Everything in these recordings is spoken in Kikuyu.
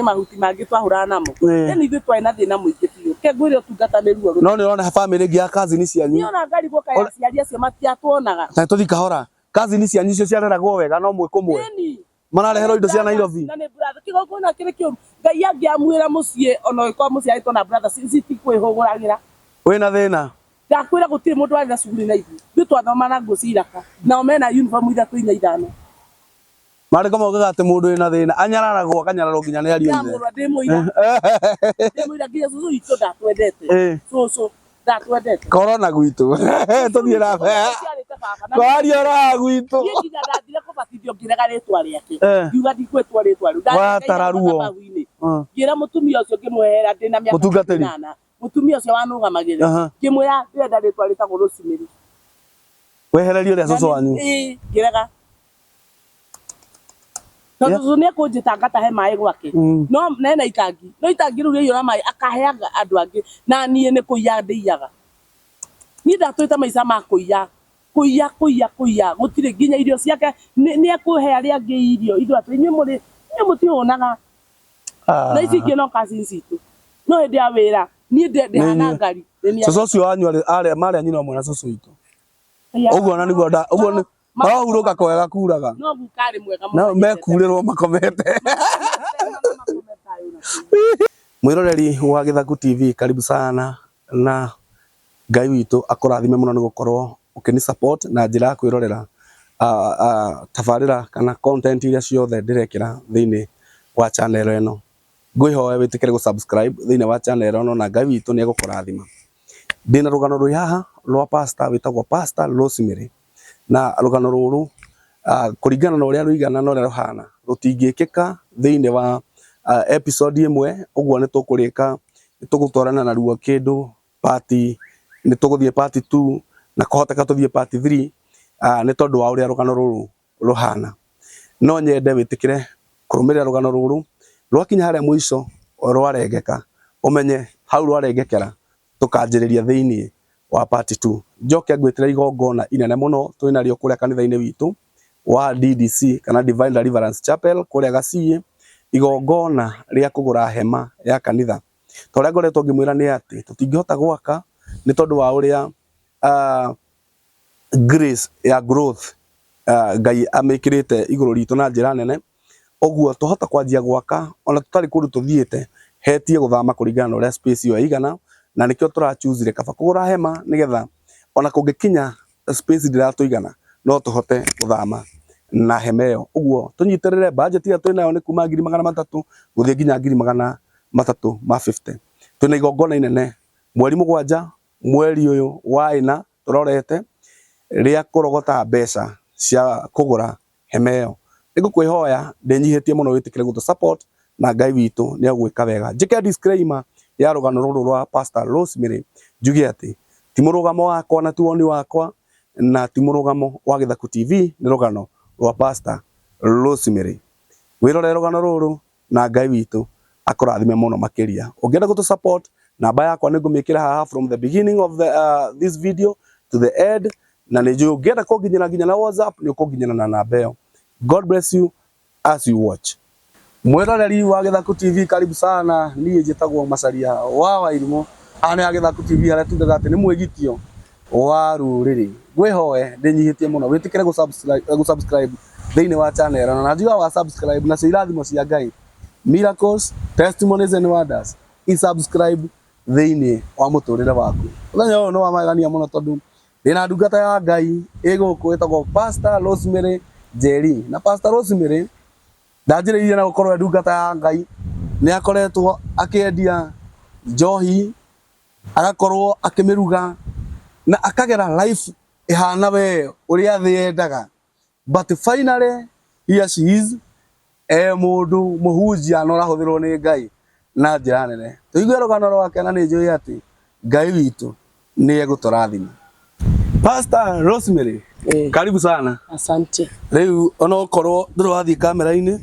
Mahuti mangĩ twahũraga namo. Ĩĩ. Ĩni ithuĩ twarĩ na thĩna mũingĩ biũ. Ke ngwĩre ũtungata nĩ ruo. No nĩ ũrona bamĩrĩ ĩngĩ ya cousin cianyu. Niĩ ona ngarigwo kaĩ aciari acio matiatuonaga. Na tũthiĩ kahora. Cousin cianyu icio ciareragwo wega no mwĩ kũmwe. Ĩni. Marareherwo indo cia Nairobi. Na nĩ brother kĩgongona kĩrĩ kĩũru. Ngai angĩamwĩra mũciĩ ona ũngĩkorwo mũciarĩtwo na brother citikwĩhũgũragĩra. Wĩna thĩna. Ndakwĩra gũtirĩ mũndũ warĩ na cuguri na ithuĩ. Ithuĩ twathoma na nguo cia iraka. Nao mena uniform ithatũ inya ithano. Maandĩko maugaga atĩ mũndũ wĩna thĩna anyararagwo akanyararwo nginya nĩ ariũ a ithe. Ndamũrora ndĩ mũira. Ndĩ mũira nginya cũcũ witũ ndatwendete. Cũcũ ndatwendete. Korona gwitũ. Tũthiĩ na mbere. Ũciarĩte baba. Na Kwaria raha gwitũ. Niĩ nginya ndathire kũbatithio ngĩrega rĩtwa rĩake. Ngiuga ndikwĩtwo rĩtwa rĩu. Watara ruo. Mathabahu-inĩ. Ngĩra mũtumia ũcio ngĩmũhera ndĩna mĩaka Mũtungatĩri. 8. Mũtumia ũcio wanũgamagĩrĩra. Ngĩmwĩra ndĩrenda rĩtwa rĩtagwo Rosemary. Wehererio rĩa cũcũ wanyu. Ĩĩ, ngĩrega. Tondũ cũcũ nĩ ekũnjĩta ngatahe maĩ gwake. No nena itangi. No itangi rĩu rĩaiyũra maĩ akaheaga andũ angĩ na niĩ nĩ kũiya ndĩiyaga. Niĩ ndatũrĩte maica ma kũiya. Kũiya, kũiya, kũiya. Gũtirĩ nginya irio ciake nĩ ekũhe arĩa angĩ irio. Ithuĩ atĩ inyuĩ mũrĩ inyuĩ mũtihũnaga. Na ici ingĩ no cousins citũ. No hĩndĩ ya wĩra niĩ ndĩhana ngari. Cũcũ ũcio wanyu arĩ marĩ a nyina ũmwe na cũcũ witũ. Ũguo na nĩguo ũguo nĩ marahurũka kwega kuraga. No guka arĩ mwega mũno. No mekurĩrwo makomete. Mwĩroreri wa Gĩthaku TV, karibu sana na Ngai witũ akũrathime mũno nĩ gũkorwo ũkĩni support na njĩra ya kwĩrorera tabarĩra kana content iria ciothe ndĩrekĩra thĩinĩ wa channel ĩno. Ngwĩhoya wĩtĩkĩre gũ subscribe thĩinĩ wa channel ĩno na Ngai witũ nĩ egũkũrathima. Ndĩna rũgano rwĩ haha rwa pastor wĩtagwo Pastor Rosemary na rũgano rũrũ kũringana na ũrĩa rũigana na ũrĩa rũhana rũtingĩkĩka thĩinĩ wa episode ĩmwe, ũguo nĩ tũkũrĩka nĩ tũgũtwarana naruo kĩndũ part, nĩ tũgũthiĩ part 2 na kwahoteka tũthiĩ part 3 nĩ tondũ wa ũrĩa rũgano rũrũ rũhana. No nyende wĩtĩkĩre kũrũmĩrĩra rũgano rũrũ, rwakinya harĩa mũico rwarengeka, ũmenye hau rwarengekera tũkanjĩrĩria thĩinĩ wa part 2. Njoke ngwĩtĩre igongona inene mũno twĩ narĩo kũrĩa kanitha-inĩ witũ wa DDC kana Divine Deliverance Chapel kũrĩa Gaciĩ, igongona rĩa kũgũra hema ya kanitha. Ta ũrĩa ngoretwo ngĩmwĩra nĩ atĩ tũtingĩhota gwaka nĩ tondũ wa ũrĩa grace ya growth Ngai amĩkĩrĩte igũrũ ritũ na njĩra nene, ũguo twahota kwanjia gwaka ona tũtarĩ kũndũ tũthiĩte hetie gũthama kũringana na ũrĩa space ĩyo ĩigana, na nĩkĩo tũra choose re kaba kũgũra hema nĩgetha ona kũngĩkinya space ndĩratũigana no tũhote gũthama na hema ĩyo. Ũguo tũnyitĩrĩre budget ĩrĩa twĩnayo nĩ kuma 300,000 gũthiĩ nginya 350,000. Twĩna igongona inene mweri 7 mweri ũyũ wa ĩna tũrorete rĩa kũrogota mbeca cia kũgũra hema ĩyo. Nĩngũkwĩhoya ndĩnyihĩtie mũno wĩtĩkĩre gũtũ support na Ngai witũ nĩ egwĩka wega. Njĩke disclaimer ya rũgano rũrũ rwa Pastor Rosemary njuge atĩ ti mũrũgamo wakwa na ti woni wakwa na ti mũrũgamo wa Gĩthaku TV, nĩ rũgano rwa Pastor Rosemary. Wĩrorere rũgano rũrũ na Ngai witũ akũrathime mũno makĩria. Ũngĩenda gũtũ support, namba yakwa nĩ ngũmĩkĩra haha from the beginning of this video to the end, na nĩ njũĩ ũngĩenda kũnginyĩra nginya na WhatsApp nĩ ũkũnginyĩra na namba ĩyo. God bless you as you watch. Mwĩroreri wa Gĩthaku TV, karibu sana. Niĩ njĩtagwo Macaria wa Wairimũ. Haha nĩ ha Gĩthaku TV harĩa tugaga atĩ nĩ mwĩgitio wa rũrĩrĩ. Ngwĩhoe ndĩnyihĩtie mũno wĩtĩkĩre gũ subscribe thĩinĩ wa channel ĩno, na njugaga wa subscribe nacio irathimo cia Ngai, miracles, testimonies and wonders i subscribe thĩinĩ wa mũtũrĩre waku. Mũthenya ũyũ nĩ wa magegania mũno tondũ ndĩna ndungata ya Ngai ĩ gũkũ ĩtagwo Pastor Rosemary Njeri. Na Pastor Rosemary ndanjĩrĩirie na gũkorwo e ndungata ya Ngai, nĩ akoretwo akĩendia njohi, agakorwo akĩmĩruga na akagera life ĩhana we ũrĩa thĩ yendaga, but finally here she is e mũndũ mũhunjia na ũrahũthĩrwo nĩ Ngai na njĩra nene. Tũigue rũgano rwake na nĩ njũĩ atĩ Ngai witũ nĩ egũtũrathima. Pastor Rosemary, karibu sana. Asante. Rĩu onokorwo ndũrĩ wathiĩ kamera-inĩ,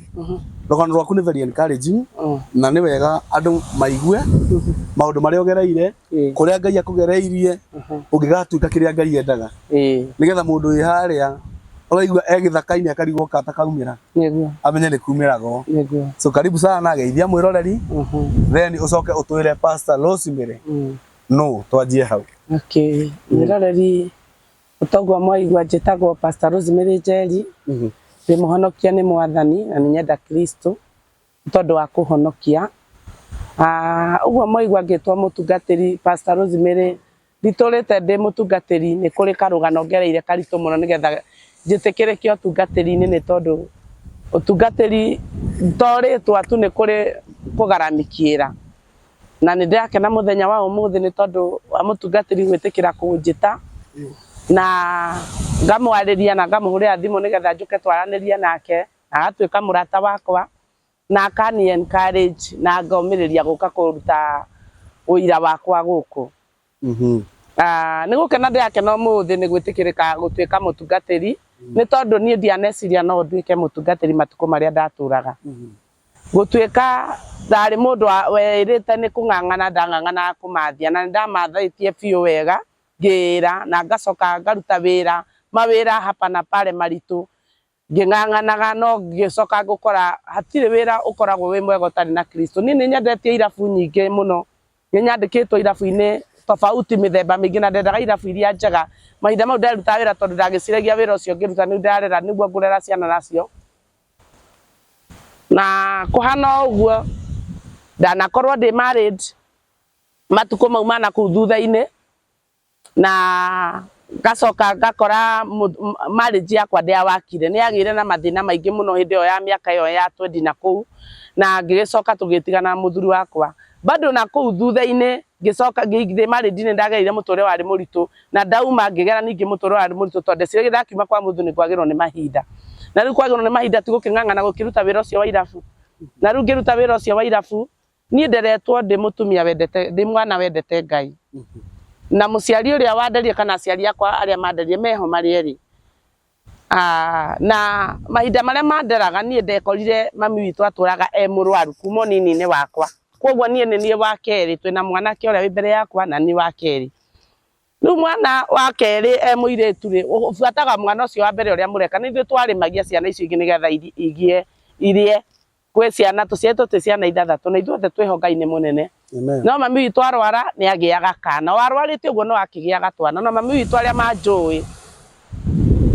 rũgano rwaku nĩ very encouraging na nĩ wega andũ maigue maũndũ marĩa ũgereire, kũrĩa Ngai akũgereirie ũngĩgatuĩka kĩrĩa Ngai endaga, nĩgetha mũndũ wĩ harĩa Ũraigua e gĩthaka-inĩ akarigwo ka takaumĩra. Nĩguo. Amenye nĩ kumĩragwo. Nĩguo. So karibu sana, geithia mwĩroreri. Then ũcoke ũtwĩre Pastor Rosemary no twanjie hau. Okay, mwĩroreri ũtoguo mwaigua njĩtagwo Pastor Rosemary Njeri. Ndĩ mũhonokia nĩ Mwathani na nĩ nyenda Kristo tondũ wa kũhonokia. Ũguo mwaigua ngĩtwo mũtungatĩri Pastor Rosemary, nditũrĩte ndĩ mũtungatĩri, nĩ kũrĩ karũgano ngereire karitũ mũno nĩgetha njĩtĩkĩrĩke ũtungatĩri-inĩ, nĩ tondũ ũtungatĩri to rĩtwa tu, nĩ kũrĩ kũgaramikiĩra. Na nĩ ndĩrakena mũthenya wa ũmũthĩ nĩ tondũ wa mũtungatĩri gwĩtĩkĩra kũnjĩta na ngamwarĩria na ngamũhũrĩra thimũ nĩgetha njũke twaranĩrie nake, na agatuĩka mũrata wakwa na akani encourage na ngomĩrĩria gũka kũruta ũira wakwa gũkũ. Nĩ gũkena ndĩrakena ũmũthĩ nĩ gwĩtĩkĩrĩka gũtuĩka mũtungatĩri, nĩ tondũ niĩ ndianeciria no nduĩke mũtungatĩri matukũ marĩa ndatũraga. Gũtuĩka ndarĩ mũndũ werĩte nĩ kũng'ang'ana, ndang'ang'anaga kũmathia, na nĩ ndamathĩtie biũ wega ngĩĩra, na ngacoka ngaruta wĩra mawĩra hapa na pale maritũ ngĩng'ang'anaga, no ngĩcoka ngũkora hatirĩ wĩra ũkoragwo wĩ mwega ũtarĩ na Kristo. Niĩ nĩ nyendetie irabu nyingĩ mũno, nĩ nyandĩkĩtwo irabu-inĩ tofauti mĩthemba mĩingĩ, na ndendaga irabu iria njega. Mahinda mau nderutaga wĩra tondũ ndagĩciragia wĩra ũcio ngĩruta nĩ ndarera nĩguo ngũrera ciana nacio. Na kũhana o ũguo ndanakorwo ndĩ married matukũ mau ma nakũu thutha-inĩ, na ngacoka ngakora marriage yakwa ndĩawakire, nĩ yagĩire na mathĩna maingĩ mũno hĩndĩ ĩyo ya mĩaka ĩyo ya 20 na kũu, na ngĩgĩcoka tũgĩtigana na mũthuri wakwa. Bado na kũu thutha-inĩ ngĩcoka ngĩthiĩ marriage nĩ ndagereire mũtũrĩre warĩ mũritũ, na ndauma ngĩgera ningĩ mũtũrĩre warĩ mũritũ tondũ ndeciragia ndakiuma kwa mũthuri nĩ kwagĩrwo nĩ mahinda. Na rĩu kwagĩrwo nĩ mahinda ti gũkĩng'ang'ana gũkĩruta wĩra ũcio wa irabu. Na rĩu ngĩruta wĩra ũcio wa irabu, niĩ nderetwo ndĩ mũtumia wendete, ndĩ mwana wendete Ngai. Na mũciari ũrĩa wanderire kana aciari akwa arĩa manderire meho marĩ erĩ. Na mahinda marĩa manderaga niĩ ndekorire mami witũ atũraga e mũrwaru kuma ũnini-inĩ wakwa. Koguo niĩ nĩ niĩ wa kerĩ, twĩna mwanake ũrĩa wĩ mbere yakwa na niĩ wa kerĩ. Rĩu mwana wa kerĩ e mũirĩtu rĩ, ũbuataga mwana ũcio wa mbere ũrĩa mũreka. Nĩ ithuĩ twarĩmagia ciana icio ingĩ nĩgetha igie irie. Kwĩ ciana tũciarĩtwo twĩ ciana ithathatũ na ithuothe twĩho Ngai nĩ mũnene. No mami witũ arwara nĩ agĩaga kana, warwarĩte ũguo no akĩgĩaga twana. No mami witũ arĩa manjũĩ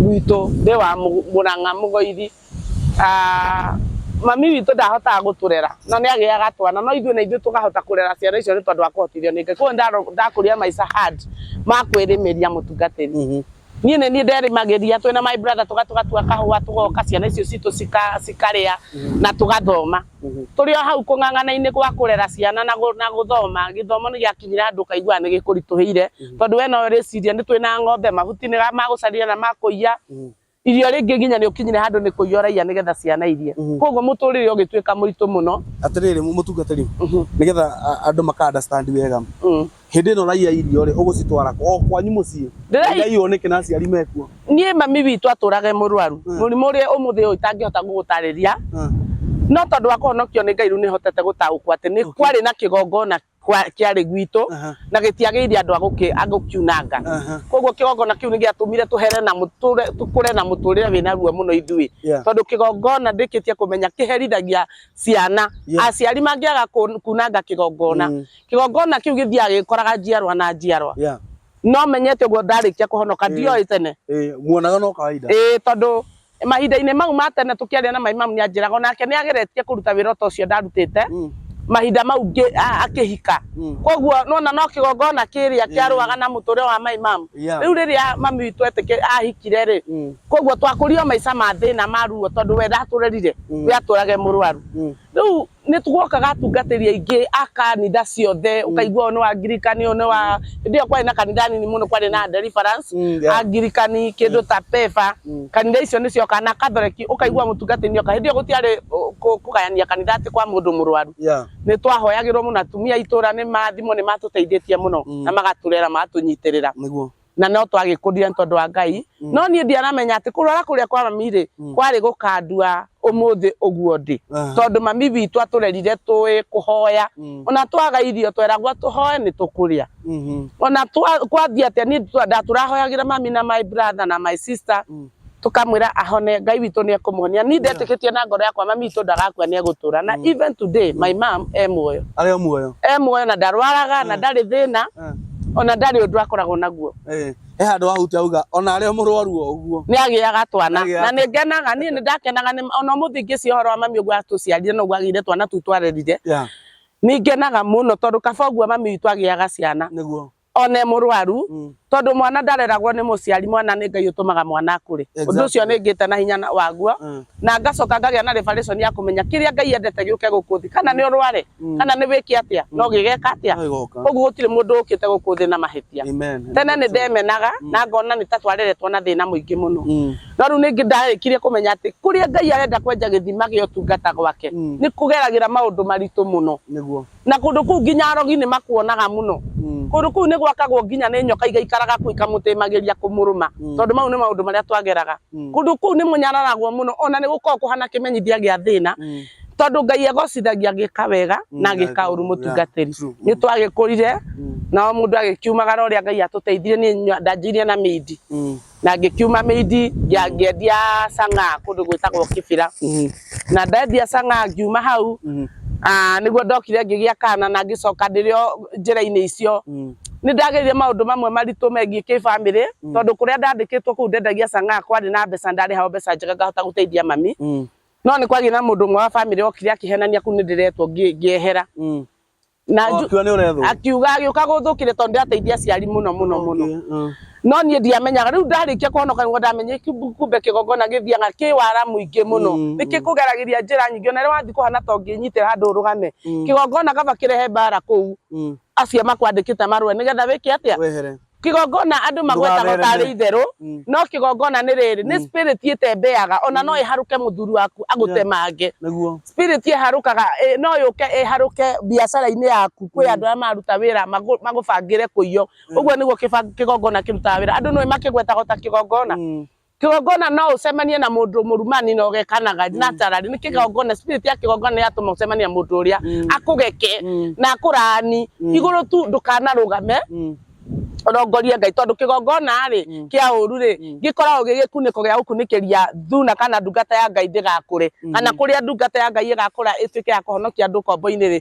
gwitũ ndĩ wa Mũrang'a Mũgoiri, mami witũ ndahotaga gũtũrera no nĩ agĩaga twana, no ithuĩ na ithuĩ tũkahota kũrera ciana icio nĩ tondũ wa kũhotithio nĩ Ngai. Koguo ndakũria maica hard ma kwĩrĩmĩria mũtungatĩri. Niĩ nĩ niĩ nderĩmagĩria twĩna my brother, tũgatua kahũa, tũgoka ciana icio citũ cikarĩa na tũgathoma. Tũrĩ o hau kũng'ang'ana-inĩ gwa kũrera ciana na gũthoma, gĩthomo nĩ gĩakinyire handũ ũkaigua nĩ gĩkũritũhĩire, tondũ we no ũrĩciria nĩ twĩna ng'ombe, mahuti nĩ magũcaria na makũiya, irio rĩngĩ nginya nĩ ũkinyire handũ nĩ kũiya ũraiya nĩgetha ciana irie. Koguo mũtũrĩre ũgĩtuĩka mũritũ mũno. Atĩrĩrĩ mũtungatĩri, nĩgetha andũ maka understand wega, hĩndĩ ĩno ũraiya irio rĩ, ũgũcitwara o kwanyu mũciĩ? Ũraiywo nĩkĩ na aciari mekuo? Niĩ mami witũ atũraga e mũrwaru, mũrimũ ũrĩa ũmũthĩ ũyũ itangĩhota gũgũtarĩria, no tondũ wa kũhonokio nĩ Ngai rĩu nĩ hotete gũtaũkwo atĩ nĩ kwarĩ na kĩgongona kĩarĩ gwitũ na gĩtiagĩrĩire andũ a gũkiunanga. Koguo kĩgongona kĩu nĩ gĩatũmire tũhere na tũkũre na mũtũrĩre wĩna ruo mũno ithuĩ, tondũ kĩgongona ndĩkĩtie kũmenya kĩherithagia ciana. Aciari mangĩaga kunanga kĩgongona, kĩgongona kĩu gĩthiaga gĩkoraga njiarwa na njiarwa. No menyete ũguo ndarĩkia kũhonoka, ndioĩ tene. Muonaga no kawaida. Tondũ mahinda-inĩ mau ma tene tũkĩaria na mai mamu nĩ anjĩraga onake nĩ ageretie kũruta wĩra ta ũcio ndarutĩte mahinda mau akĩhika. Koguo nona no kĩgongona kĩrĩa kĩarũaga na mũtũrĩre wa mai mamu. Rĩu rĩrĩa mami witũ ahikire rĩ, koguo twakũrio maica ma thĩna ma ruo tondũ we ndatũrerire, we atũrage mũrwaru. Rĩu nĩ tũgokaga atungatĩri aingĩ a kanitha ciothe, ũkaigua ũyũ nĩ wa Angirikani, ũyũ nĩ wa, hĩndĩ ĩyo kwarĩ na kanitha nini mũno, kwarĩ na Deliverance, Angirikani, kĩndũ ta Pefa, kanitha icio nĩ ciokaga na Katholeki, ũkaigua mũtungatĩri nĩ oka. Hĩndĩ ĩyo gũtiarĩ kũgayania kanitha atĩ kwa mũndũ mũrwaru. Nĩ twahoyagĩrwo mũno, atumia a itũra nĩ mathimũ nĩ matũteithĩtie mũno na magatũrera, magatũnyitĩrĩra. Na no twagĩkũrire nĩ tondũ wa Ngai. No niĩ ndiaramenya atĩ kũrwara kũrĩa kwa mami rĩ, kwarĩ gũkandua ũmũthĩ ũguo ndĩ. Tondũ mami witũ atũrerire tũĩ kũhoya. Ona twaga irio tweragwo tũhoe nĩ tũkũrĩa. Ona kwathiĩ atĩa niĩ ndatũrahoyagĩra mami na my brother na my sister. Tukamwira ahone, Ngai witũ nĩ ekũmũhonia. Ni ndetĩkĩtie na ngoro yakwa mami witũ ndagakua, nĩ egũtũra. Na even today my mom e muoyo. Arĩ o muoyo. E muoyo na ndarwaraga na ndarĩ thĩna, ona ndarĩ ũndũ akoragwo naguo. He handũ wahutia auga ona arĩ o mũrwaru o ũguo nĩ agĩaga twana. Nĩagĩaga. Na nĩ ngenaga, niĩ nĩ ndakenaga ona ũmũthĩ ngĩciria ũhoro wa mami ũguo atũciarire na ũguo agĩire twana tũu twarerire. Nĩ ngenaga mũno tondũ kaba ũguo mami witũ agĩaga ciana one mũrwaru, tondu mwana ndareragwo nĩ mũciari, mwana nĩ Ngai ũtũmaga mwana akũre. Ũndũ ũcio nĩ ngĩte na hinya waguo, na ngacoka ngagĩa na revelation ya kũmenya kĩrĩa Ngai endete gĩũke gũkũ thĩ, kana nĩ ũrware, kana nĩ wĩke atĩa, no gĩgeka atĩa. No gĩgoka. Koguo gũtirĩ mũndũ ũkĩte gũkũ thĩ na mahĩtia. Amen. Tene nĩ ndemenaga na ngona nĩ ta twareretwo na thĩna mũingĩ mũno, no rĩu ningĩ ndarĩkirie kũmenya atĩ kũrĩa Ngai arenda kwenja gĩthima gĩa ũtungata gwake nĩ kũgeragĩra maũndũ maritũ mũno. Na kũndũ kũu nginya arogi nĩ makuonaga mũno. Kũndũ kũu nĩ gwakagwo nginya nĩ nyoka igaikaraga kũu ikamũtĩmagĩria kũmũrũma, tondũ mau nĩ maũndũ marĩa twageraga. Kũndũ kũu nĩ mũnyararagwo mũno, ona nĩ gũkoragwo kũhana kĩmenyithia gĩa thĩna, tondũ Ngai egocithagia agĩka wega na agĩka ũru mũtungatĩri. Nĩ twagĩkũrire na o mũndũ agĩkiumagara ũrĩa Ngai atũteithirie. Niĩ ndanjirie na mĩindi, na ngĩkiuma mĩindi ngĩendia cang'aa kũndũ gwĩtagwo Kibira. Na ndendia cang'aa ngiuma hau, nĩguo ndokire ngĩgĩa kana na ngĩcoka ndĩrĩ o njĩra-inĩ icio. Nĩ ndagereire maũndũ mamwe maritũ megiĩ kĩbamĩrĩ, tondũ kũrĩa ndandĩkĩtwo kũu ndendagia cang'aa kwarĩ na mbeca, ndarĩhagwo mbeca njega ngahota gũteithia mami. No nĩ kwagĩa na mũndũ ũmwe wa bamĩrĩ okire akĩhenania kũu nĩ ndĩretwo, ngĩehera. Na Akiuga nĩ ũrethwo. Akiuga agĩũka gũthũkire tondũ ndĩrateithia aciari mũno mũno mũno. No niĩ ndiamenyaga. Rĩu ndarĩkia kũhonoka nĩguo ndamenyire kumbe kĩgongona gĩthiaga kĩ wara mũingĩ mũno, nĩ kĩkũgeragĩria njĩra nyingĩ, ona rĩrĩa wathiĩ kũhana ta ũngĩnyitĩra handũ ũrũgame. Kĩgongona kaba kĩrehe mbara kũu, acio makwandĩkĩte marũa nĩgetha wĩke atĩa? Wehere. Kĩgongona andũ magwetaga tarĩ Ndũgathereme. itherũ, no kĩgongona nĩ rĩrĩ, nĩ spirit ĩtembeaga, ona no ĩharũke mũthuri waku agũtemange. Spirit ĩharũkaga, no yũke ĩharũke biacara-inĩ yaku, kwĩ andũ arĩa mararuta wĩra magũbangĩre kũiywo. Ũguo nĩguo kĩgongona kĩrutaga wĩra. Andũ nĩũĩ makĩgwetaga ta kĩgongona. Kĩgongona no ũcemanie na mũndũ mũrumani na ũgekanaga naturally nĩ kĩgongona. Spirit ya kĩgongona nĩ yatũma ũcemanie na mũndũ ũrĩa akũgeke na akũrani igũrũ tu. Ndũkanarũgame, ũrongorie Ngai, tondũ kĩgongona rĩ kĩa ũru rĩ gĩkoragwo gĩ gĩkunĩko gĩa gũkunĩkĩria thuna kana ndungata ya Ngai ndĩgakũre, kana kũrĩa ndungata ya Ngai ĩgakũra ĩtuĩke ya kũhonokia andũ ũkombo-inĩ rĩ,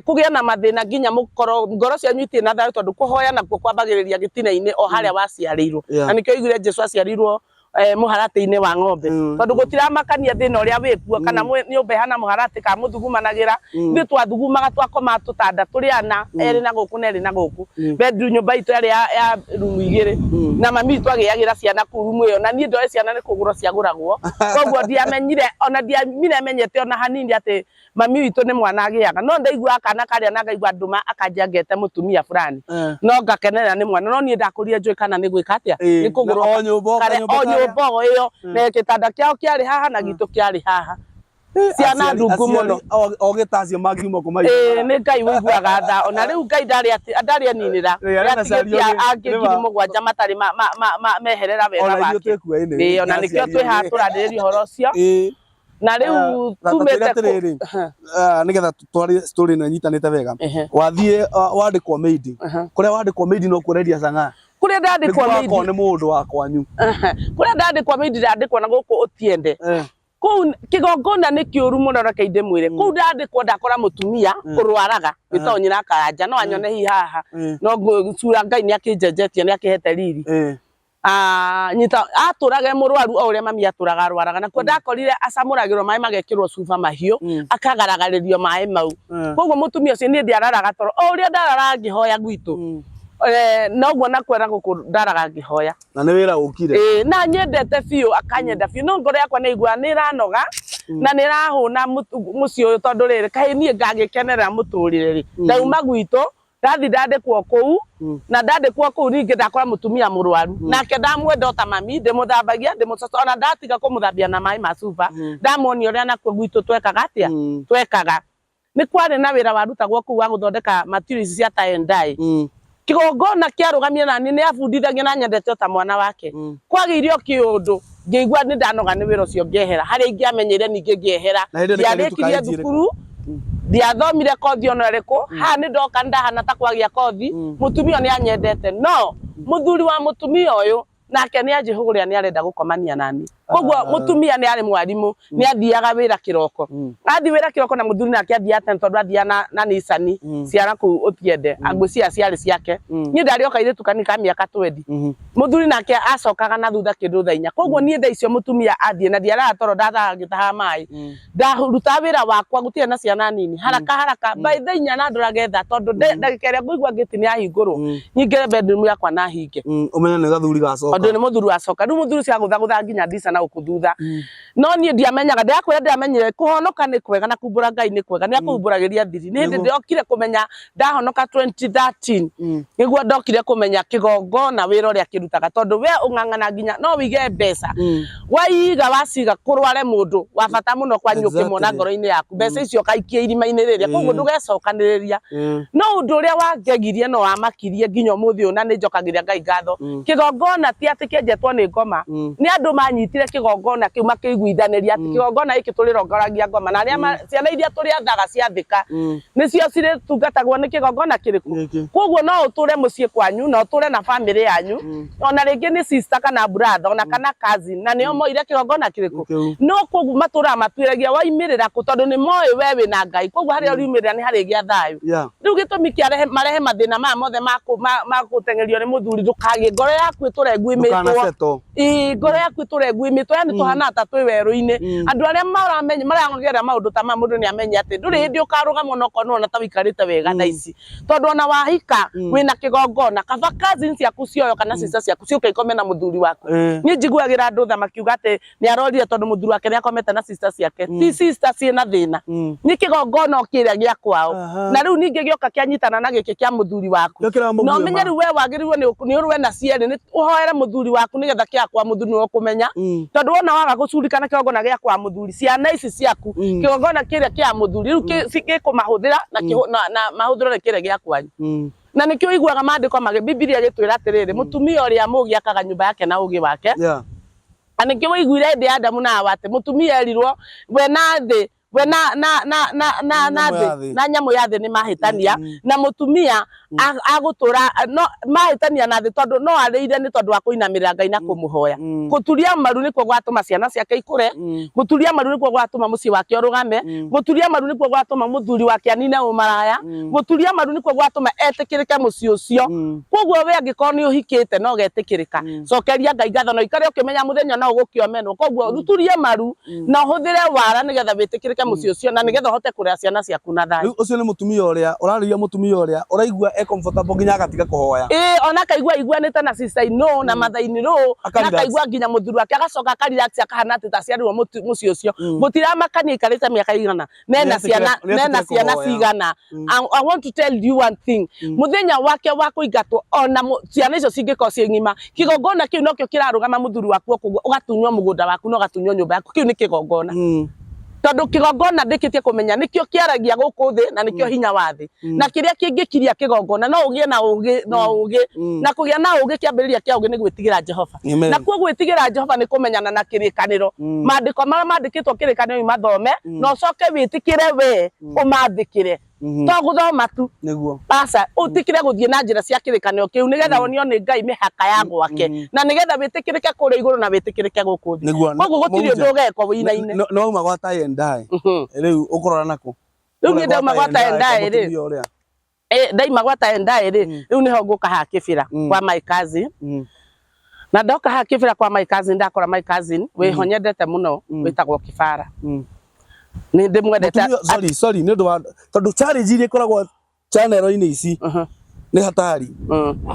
kũgĩa na mathĩna nginya mũkorwo ngoro cianyu itirĩ na thayũ, tondũ kũhoya nakuo kwambagĩrĩria gĩtina-inĩ o harĩa waciarĩirwo. Na nĩkĩo oigire Jesu aciarirwo mũharatĩ-inĩ wa ng'ombe, tondũ gũtiramakania thĩna ũrĩa wĩkuo kana nyũmba ĩhana mũharatĩ kana mũthugumanagĩra. Ithuĩ twathugumaga, twakomaga tũtanda tũrĩ ana, erĩ na gũkũ na erĩ na gũkũ. Bedroom nyũmba itũ yarĩ ya rumu igĩrĩ, na mami witũ agĩagĩra ciana kũu rumu ĩyo, na niĩ ndoĩ ciana nĩ kũgũrwo ciagũragwo. Koguo ndiamenyire, ona ndiamire menyete ona hanini atĩ mami witũ nĩ mwana agĩaga, no ndaiguaga kana karĩa na ngaigua ndũma akanjia ngete mũtumia fulani, no ngakenerera nĩ mwana. No niĩ ndakũrire njũĩ kana nĩ gwĩka atĩa, nĩ kũgũrwo. O nyũmba o kanyũmba o karĩa. Nyũmba o ĩyo, na gĩtanda kĩao kĩarĩ haha na gitũ kĩarĩ haha, ciana ndungu mũno. Ogĩ ta acio mangiuma kũ? Ĩĩ, nĩ Ngai ũiguaga tha. Ona rĩu Ngai ndarĩ atĩ ndarĩ aninĩra. Arĩa nĩatigĩtie angĩ 7,000 matarĩ meherera wega Ona ithuĩ wake. twĩ kuo anyway, Ĩĩ, ona nĩkĩo aciari twĩ haha ogĩ. tũrarĩrĩria ũhoro ũcio. Na rĩu tumĩte Atĩrĩrĩ, nĩgetha twarie story ĩno ĩnyitanĩte wega. Wathiĩ wandĩkwo maid, kũrĩa wandĩkwo maid no kuo ũrendia chang'aa? Kũrĩa ndandĩkwo Nĩguo maid wakorwo nĩ mũndũ wa kwanyu. Kũrĩa ndandĩkwo maid, ndandĩkwo na gũkũ Ũtiende. Kũu kĩgongona nĩ kĩũru mũno, reke ndĩmwĩre. Kũu ndandĩkwo ndakora mũtumia ũrwaraga wĩtagwo nyina Karanja, no anyone hihi haha. No cura Ngai nĩ akĩnjenjetie, nĩ akĩhete riri. Nyita atũraga e mũrwaru o ũrĩa mami atũraga arwaraga. Nakuo ndakorire acamũragĩrwo maĩ magekĩrwo cuba mahiũ, akagaragarĩrio maĩ mau. Koguo mũtumia ũcio niĩ ndiararaga toro, o ũrĩa ndararaga ngĩhoya gwitũ, noguo nakuo na gũkũ ndaraga ngĩhoya. Na nĩ wĩra ũkire. Ĩĩ, na nyendete biũ, akanyenda biũ, no ngoro yakwa nĩ iguaga nĩ ĩranoga na nĩ ĩrahũna mũciĩ ũyũ, tondũ rĩrĩ, kaĩ niĩ ngagĩkenerera mũtũrĩre rĩ? Ndauma gwitũ, ndathi ndandĩkwo kũu, na ndandĩkwo kũu ningĩ ndakora mũtumia mũrwaru. Nake ndamwenda o ta mami, ndĩmũthambagia, ndĩmũcoco, ona ndatiga kũmũthambia na maĩ ma cuba. Ndamuonia ũrĩa nakuo gwitũ twekaga atĩa, twekaga. Nĩ kwarĩ na wĩra warutagwo kũu wa gũthondeka materials cia tie and dye. Kĩgongona kĩarũgamire naniĩ, nĩ abundithagia na nyendete o ta mwana wake. Kwagĩire o kĩũndũ ngĩigua nĩ ndanoga nĩ wĩra ũcio, ngehera harĩa ingĩamenyeire, ningĩ ngĩehera. Na hĩndĩ ĩyo nĩ kairĩtu Ndiarĩkirie ka age ĩrĩkũ? thukuru, ndiathomire kothi ona ĩrĩkũ. Haha nĩ ndoka nĩ ndahana ta kwagĩa kothi. Mũtumia ũyũ nĩ anyendete, no mũthuri wa mũtumia ũyũ Nake nĩ anjĩhũgũrĩra, nĩ arenda gũkomania nani. Koguo mũtumia nĩ arĩ mwarimũ, nĩ athiaga wĩra kĩroko, athiĩ wĩra kĩroko, na mũthuri nake athiaga tene tondũ athiaga na Nissan ciara kũu ũtiende angwĩciria ciarĩ ciake. Niĩ ndarĩ o kairĩtu kanini ka mĩaka 20. Mũthuri nake acokaga na thutha kĩndũ thaa 4. Koguo niĩ thaa icio mũtumia athiĩ na ndiaraga toro, ndathaga ngĩtahaga maĩ, ndarutaga wĩra wakwa, gũtirĩ na ciana nini, haraka haraka, by thaa 4 na ndorage thaa, tondũ ndagĩka ĩrĩa ngũigua ngĩti nĩ yahingũrwo, nyingĩre bedroom yakwa na hinge. Ũmenye nĩ gathuri gacoka. Tondũ nĩ mũthuri wacoka. Rĩu mũthuri ũcio agũthagũthaga nginya ndica na gũkũ thutha, no niĩ ndiamenyaga. Ndĩrakwĩra, ndĩramenyire kũhonoka nĩ kwega na kumbũra Ngai nĩ kwega, nĩ akũhumbũragĩria thiri. Nĩ hĩndĩ ndĩrokire kũmenya ndahonoka 2013, nĩguo ndokire kũmenya kĩgongona wĩra ũrĩa kĩrutaga, tondũ we ũng'ang'ana nginya no wĩige mbeca, waiga waciga kũrware mũndũ wa bata mũno kwanyu, ũkĩmwona ngoro-inĩ yaku, mbeca icio ũkaikia irima-inĩ rĩrĩa, koguo ndũgecokanĩrĩria. No ũndũ ũrĩa wangegirie no wamakirie nginya ũmũthĩ ũyũ, na nĩ njokagĩria Ngai ngatho, kĩgongona ti atĩ kĩenjetwo nĩ ngoma, nĩ andũ manyitire kĩgongona kĩu makĩiguithanĩria atĩ kĩgongona gĩkĩ tũrĩrongoragia ngoma, na arĩa ciana iria tũrĩathaga ciathĩka nĩcio cirĩtungatagwo nĩ kĩgongona kĩrĩkũ. Koguo no ũtũre mũciĩ kwanyu na ũtũre na bamĩrĩ yanyu, ona rĩngĩ nĩ sister kana brother ona kana cousin, na nĩo moire kĩgongona kĩrĩkũ, no koguo matũraga matuĩragia waimĩrĩra kũ, tondũ nĩ moĩ we wĩna Ngai, koguo harĩa ũriumĩrĩra nĩ harĩgĩa thayũ. Rĩu gĩtũmi kĩa marehe mathĩna maya mothe ma gũteng'erio nĩ mũthuri, ndũkagĩe ngoro yaku ĩtũre nguĩmĩtwo, ĩĩ, ngoro yaku ĩtũre nguĩmĩtwo, yani tũhana ta twĩ werũ-inĩ. Andũ arĩa maramenya maragerera maũndũ ta maya, mũndũ nĩ amenye atĩ ndũrĩ hĩndĩ ũkarũgama onokorwo nĩwona ta ũikarĩte wega thaa ici, tondũ ona wahika wĩna kĩgongona, kaba cousins ciaku cioyo kana sister ciaku ciũke ikome na mũthuri waku. Niĩ njiguagĩra andũ tha makiuga atĩ nĩ arorire tondũ mũthuri wake nĩ akomete na sister ciake. Ti sister ciĩna thĩna, nĩ kĩgongona o kĩrĩa gĩa kwao, na rĩu ningĩ gĩoka kĩanyitana na gĩkĩ kĩa mũthuri waku. Na ũmenye rĩu we wagĩrĩirwo nĩ ũrũe na cierĩ, nĩ ũhoere mũthuri waku nĩgetha kĩa kwa mũthuri nĩwe ũkũmenya, tondũ wona waga gũcurika na kĩgongona gĩa kwa mũthuri, ciana ici ciaku, kĩgongona kĩrĩa kĩa mũthuri rĩu gĩkũmahũthĩra na mahũthĩro nĩ kĩrĩa gĩa kwanyu. Na nĩkĩo ũiguaga maandĩko ma Bibilia gĩtwĩra atĩrĩrĩ, mũtumia ũrĩa mũũgĩ akaga nyũmba yake na ũũgĩ wake. Na nĩkĩo waiguire hĩndĩ ya Adamu na Hawa atĩ mũtumia erirwo we na thĩ, we na thĩ na nyamũ ya thĩ nĩ mahĩtania, na mũtumia agũtũra no mahĩtania na thĩ, tondũ no arĩire nĩ tondũ wa kũinamĩrĩra Ngai na kũmũhoya. Gũturia maru nĩkuo gwatũma ciana ciake ikũre, gũturia maru nĩkuo gwatũma mũciĩ wake ũrũgame, gũturia maru nĩkuo gwatũma mũthuri wake anine ũmaraya, gũturia maru nĩkuo gwatũma etĩkĩrĩke mũciĩ ũcio. Koguo we angĩkorwo nĩ ũhikĩte na ũgetĩkĩrĩka, cokeria Ngai ngatho na ũikare ũkĩmenya mũthenya no ũgũkĩomenwo. Koguo ruturie maru na ũhũthĩre wara nĩgetha wĩtĩkĩrĩke mũciĩ ũcio, na nĩgetha ũhote kũrera ciana ciaku na thayũ. Rĩu ũcio nĩ mũtumia ũrĩa ũrarĩria, mũtumia ũrĩa ũraigua e comfortable nginya agatiga kũhoya. Ĩĩ, ona akaigua aiguanĩte na sister in law na mother in law, na akaigua nginya mũthuri wake, agacoka aka relax, akahana atĩ ta aciarirwo mũciĩ ũcio. Gũtiramakania aikarĩte mĩaka igana, nena ciana, nena ciana cigana. I want to tell you one thing, muthenya wake wa kũingatwo, ona ciana icio cingĩkorwo ciĩ ng'ima, kĩgongona kĩu nokĩo kĩrarũgama. Mũthuri waku okũguo ũgatunywo mũgũnda waku na ũgatunywo nyũmba yaku, kĩu nĩ kĩgongona, tondũ kĩgongona ndĩkĩtie kũmenya nĩkĩo kĩaragia gũkũ thĩ na nĩkĩo hinya wa thĩ, na kĩrĩa kĩngĩkiria kĩgongona no ũgĩe na ũgĩ na ũgĩ na kũgĩa na ũgĩ, kĩambĩrĩria kĩa ũgĩ nĩ gwĩtigĩra Jehova. Na kuo gwĩtigĩra Jehova nĩ kũmenyana na kĩrĩkanĩro, maandĩko marĩa mandĩkĩtwo kĩrĩkanĩro mathome na ũcoke wĩtĩkĩre we ũmathĩkĩre, to gũthoma tu. Aca, ũtĩkĩre gũthiĩ na njĩra cia kĩrĩkanĩro kĩu nĩgetha wonio nĩ Ngai mĩhaka ya gwake, na nĩgetha wĩtĩkĩrĩke kũrĩa igũrũ na wĩtĩkĩrĩke gũkũ thĩ. Koguo gũtirĩ ũndũ ũgekwo wĩinaine. No uma gwa tie and dye, rĩu ũkũrora nakũ? Rĩu niĩ ndauma gwa tie and dye rĩ, ndaima gwa tie and dye rĩ, rĩu nĩho ngũka haha Kĩbĩra kwa my cousin. Na ndoka haha Kĩbĩra kwa my cousin, ndakora my cousin wĩho nyendete mũno wĩtagwo Kĩbara. Nĩ ndĩmwendete. Sorry, sorry, nĩ ũndũ wa tondũ challenge iria ikoragwo channel-inĩ ici nĩ hatari.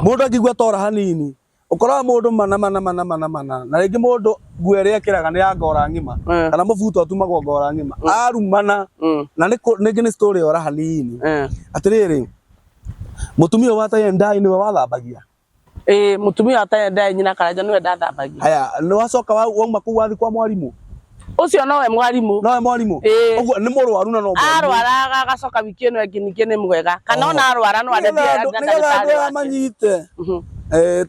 Mũndũ angĩigua tora hanini, ũkoraga mũndũ mana mana mana mana mana, na rĩngĩ mũndũ nguo ĩrĩa ekĩraga nĩ ya ngora ng'ima, kana mũbuto ũtumagwo ngora ng'ima, arumana na rĩngĩ nĩ story ora hanini. Atĩrĩrĩ, mũtumia wa tie and dye nĩwe wathambagia? Ĩĩ, mũtumia wa tie and dye, nyina Karanja, nĩwe ndathambagia. Haya, nĩ wacoka wauma kũu wathiĩ kwa mwarimũ? Ũcio nowe mwarimũ. Nowe mwarimũ? Ĩĩ. Ũguo nĩ mũrwaru na no mwarimũ. Arwaraga agacoka wiki ĩno ĩngĩ ningĩ nĩ mwega, kana ona arwara no Nĩgetha andũ aya manyite,